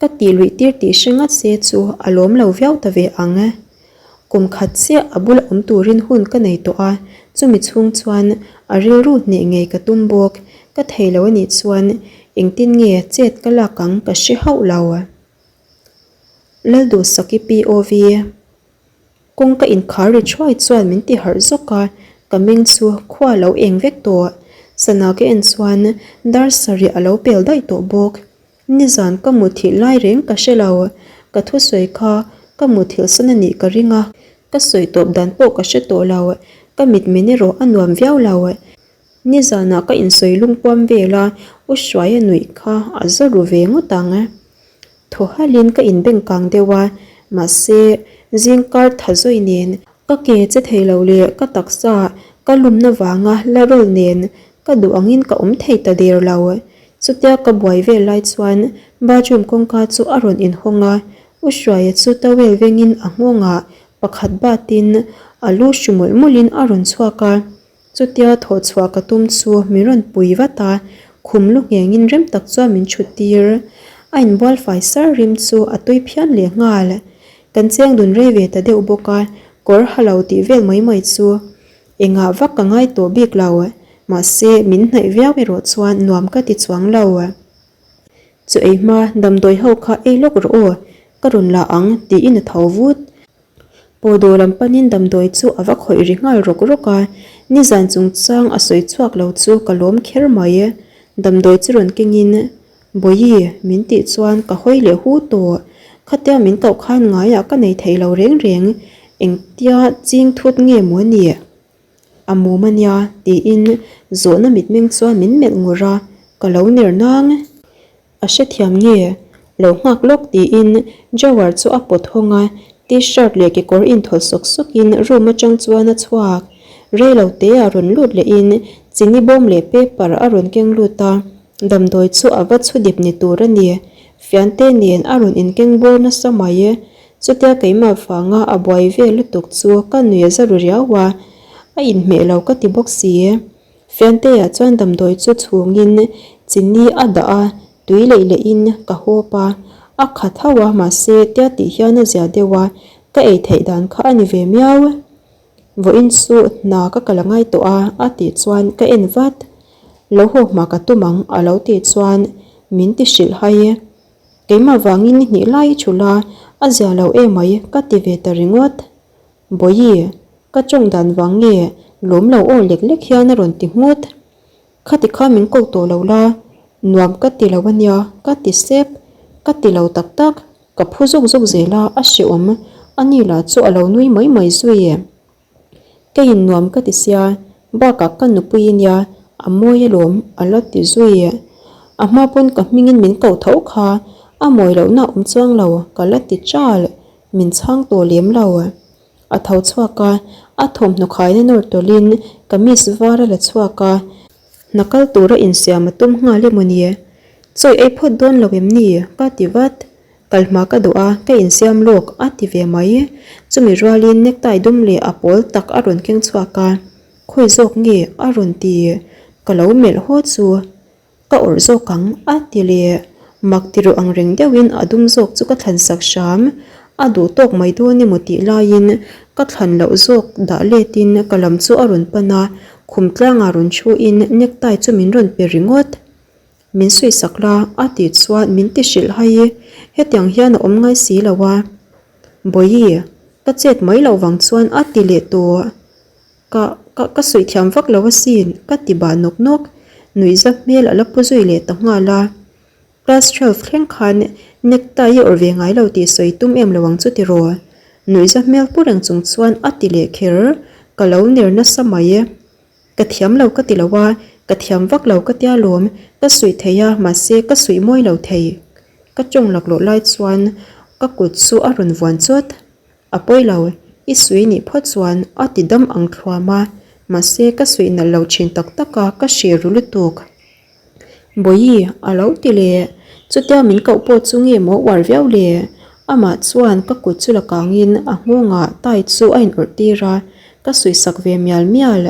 ka tih luih tir tih hre ngat se chu a lawm lo viau ta ve ang. Kum khat chiah a bula awm turin hun ka nei tawh a, chumi chhung chuan a rilru hneh ngei ka tum bawk. Ka thei lo a nih chuan engtin nge chet ka lak ang ka hre hauh lo. Lalduhsaki POV. Kawngka inkhar ri thuai chuan min ti harh zawk a, ka meng chu khua a lo eng vek tawh. Sana ka en chuan dar sarih a lo pel daih tawh bawk. Nizan ka muthilh lai reng ka hre lo, ka thusawi kha ka muthilh san a nih ka ring a, ka sawi tawp dan pawh ka hre tawh lo, ka mitmen erawh a nuam viau lo. Nizanah ka insawi lungpuam vel a, U Hruaia nuih kha a za ru ve ngawt ang. Thaw halhin ka inbeng kang deuh a, mahse zingkar tha zawi nen ka ke che thei lo leh ka taksa ka lumna vanga la rawl nen ka duh angin ka awm thei ta der lo. Chutia ka buai vel lai chuan bathroom kawngka chu a rawn inhawng a, U Hruaia chu towel vengin a nghawngah pakhat batin a lu hru mawlh mawlhin a rawn chhuak a. Chutia thawh chhuah ka tum chu min rawn pui vat a, khum lu nghengin rem tak chuan min thut tir. A inbual fai sar rim chu a tui phian leh nghal. Kan cheng dun rei ve ta deuh bawk a, kawr ha lo tih vel mai mai chu engah vak ka ngai tawh bik lo. Mahse, min hnaih viau erawh chuan nuam ka ti chuang lo. Chu ei hma damdawi ho kha ei lawk rawh aw, ka rawn la ang tiin a tho vut. Pawdaw lam panin damdawi chu a va khawih ri nghal rawk rawk a, nizan chungchang a sawi chhuak lo chu ka lawm kher mai. Damdawi chu rawn kengin, Bawihi, min tih chuan ka hawi leh hu tawh. Khatia min koh khan ngaiah ka nei thei lo reng reng, engtia ching thut nge maw ni? A mum a nia, tiin zawhna mitmeng chuan min melh ngur a, ka lo ner nang. A hrethiam nge? Lo nghak lawk tiin drawer chu a pawt hawng a, t-shirt leh kekawr inthawlh sawk sawkin room atang chuan a chhuak. Rei lo te ah rawn lut lehin chini bawm leh paper a rawn keng lut a, damdawi chu a va chhu dip ni tur a ni. Fiante nen a rawn inkeng bawr nasa mai. Chutia keimah vanga a buai vel lutuk chu ka nui a za ru riau a, a inhmeh lo ka ti bawk si. Fiantea chuan damdawi chu chhungin chini a dah a, tui leih lehin ka hawp a, a khat hauh a, mahse tia tih hian a zia deuh a, ka ei theih dan kha a ni ve miau. Vawiin chu hna ka kal a ngai tawh a, a tih chuan ka en vat. Lo haw hma ka tum ang a lo tih chuan min ti hrilh hai. Keimah vangin ni hnih lai i thulh a, a zia lo emai ka ti ve ta ringawt. Bawihi, ka tawng dan vang nge lawm lo aw lek lek hian a rawn ti nghut. Khati kha min ko tawh lo la, nuam ka ti lo ania, ka ti sep, ka ti lo tak tak, ka phu zawk zawk zel a, a hreawm, ani lah chu a lo nui mai mai zui e. Keiin nuam ka ti sia, bakah ka nupui ania, a mawi alawm, a la ti zui e. A hma pawn ka hmingin min ko tho kha, a mawi lohna a awm chuang lo, ka la ti chal. Min chhang tawh lem lo. A tho chhuak a, a thawmhnaw khaina nawr tawlhin kamis var a la chhuak a. Hna kal tura insiam a tum nghal emaw ni? Chawi ei phawt dawn lo em ni? Ka ti vat. Kal hma ka duh a, ka insiam lawk a ti ve mai. Chumi rualin necktie dum leh a pawl tak a rawn keng chhuak a. Khawi zawk nge? a rawn ti. Ka lo melh haw chu. Ka awrh zawk ang, a ti leh. Mak ti rawh ang reng deuhin a dum zawk chu ka thlan sak hram. A duh tawk mai dawn emaw tih laiin ka thlan loh zawk dah letin ka lam chu a rawn pan a, khum tlangah rawn thuin necktie chu min rawn pe ringawt. Min suih sak la, a tih chuan min ti hrilh hai. Hetiang hian a awm ngai si lo a. Bawihi, ka chet mai loh vang chuan a ti leh tawh. Ka, ka, ka suih thiam vak lo asin, ka ti bah nawk nawk. Nuihza hmel a la pu zui leh ta nghal a. Class 12 thleng khan necktie i awrh ve ngai lo tih sawi tum em lo ang chu tiraw? Nuihza hmel pu reng chung chuan a ti leh kher. Ka lo ner nasa mai e. Ka thiam lo ka ti lo a, ka thiam vak lo ka tia lawm, ka suih thei a mahse ka suih mawi lo thei. Ka tawng laklawh lai chuan ka kut chu a rawn vuan chawt. A pawi lo, i suih nih phawt chuan a ti dam ang thluam a, mahse ka suih nalh lo thin tak tak a, ka hrih ru lutuk. Bawihi, a lo ti leh. Chutia min koh pawh chu nge maw uar viau le? Amah chuan ka kut chu la kangin a nghawngah tai chu a inawrh tir a, ka suih sak ve mial mial.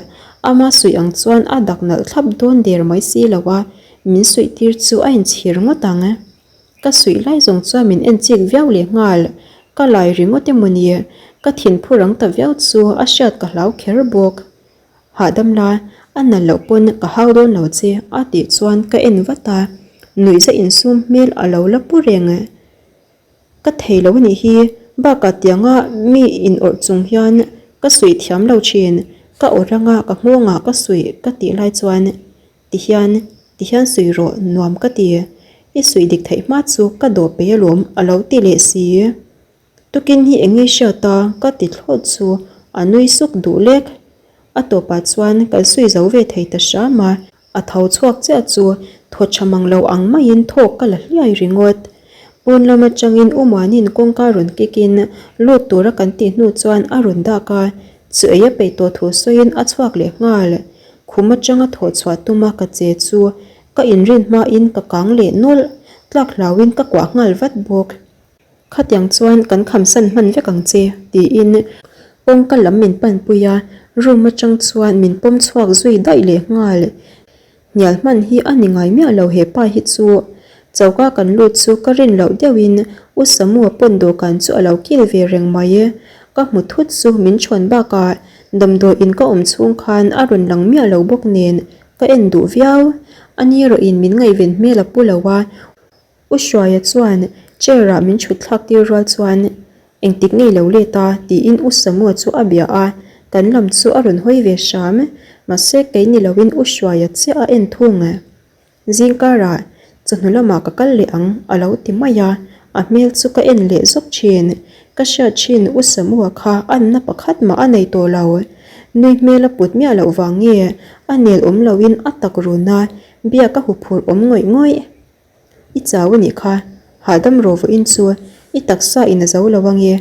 Ama suih ang chuan a dak nalh thlap dawn der mai si lo a, min suih tir chu a inchhir ngawt ang. Ka suih lai zawng chuan min en chik viau leh nghal. Ka lai ringawt emaw ni? Ka thin phu rang ta viau chu a hriat ka hlau kher bawk. Hahdam la, a nalh loh pawn ka hau dawn lo che a tih chuan ka en vat a, nuihza insum hmel a lo la pu reng. Ka thei lo anih hi, Bakah tianga mi in awrh chung hian ka suih thiam lo thin, ka awrh anga ka nghawngah ka suih ka tih lai chuan tihian tihian suih rawh nuam ka ti. I suih dik theih hma chu ka dawh peih alawm a lo ti leh si. Tukin hi eng nge hriat a ka ti thlawt chu a nui suk duh lek. A tawpah chuan kan suih zo ve thei ta hram a. A tho chhuak chiah chu thaw tha mang lo ang maiin thawk ka la hliai ringawt. Pawn lam atangin U Muanin kawngka rawn kikin lut tura kan tih hnu chuan a rawn dak a, chu ei a peih tawh thu sawiin a chhuak leh nghal. Khum atanga thawh chhuah tuma ka che chu ka inrin hmain ka kang leh nawlh, tlak hlauin ka kuah nghal vat bawk. Khatiang chuan kan khamsan hman vek ang che, tiin kawngka lam min panpui a, room atang chuan min pawm chhuak zui daih leh nghal. Hnial hman hi a ni ngai miah lo he pa hi chu. Choka kan lut chu ka rin loh deuhin U Samua pawn dawhkan chu a lo kil ve reng mai. Ka hmu thut chu min chhawn bakah damdawiin ka awm chhung khan a rawn lang miah lo bawk nen ka en duh viau. Ani erawhin min ngaihven hmel a pu lo a, U Hruaia chuan chair ah min thut thlak tir rual chuan engtik ngei lo let a tiin U Samua chu a bia a, kan lam chu a rawn hawi ve hram. Mahse kei ni loin U Hruaia chiah a en thung. Zingkarah chawhnu lamah ka kal leh ang a lo ti mai a, a hmel chu ka en leh zawk thin. Ka hriat thin U Samua kha anna pakhat mah a nei tawh lo. Nui hmel a put miah loh vang nge a nel awm loin a tak run a, biak a huphurh awm ngawih ngawih. I chau a nih kha, hahdam rawh vawiin chu i taksa in a zo lo ange,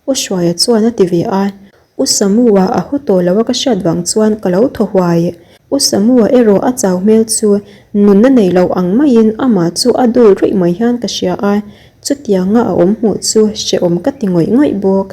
U Hruaia chuan a ti ve a. U Samua a haw tawh lo a ka hriat vang chuan ka lo thaw huai. U Samua erawh a chau hmel chu nunna nei lo ang maiin amah chu a dul ruih mai hian ka hria a, chutianga a awm hmuh chu hrehawm ka ti ngawih ngawih bawk.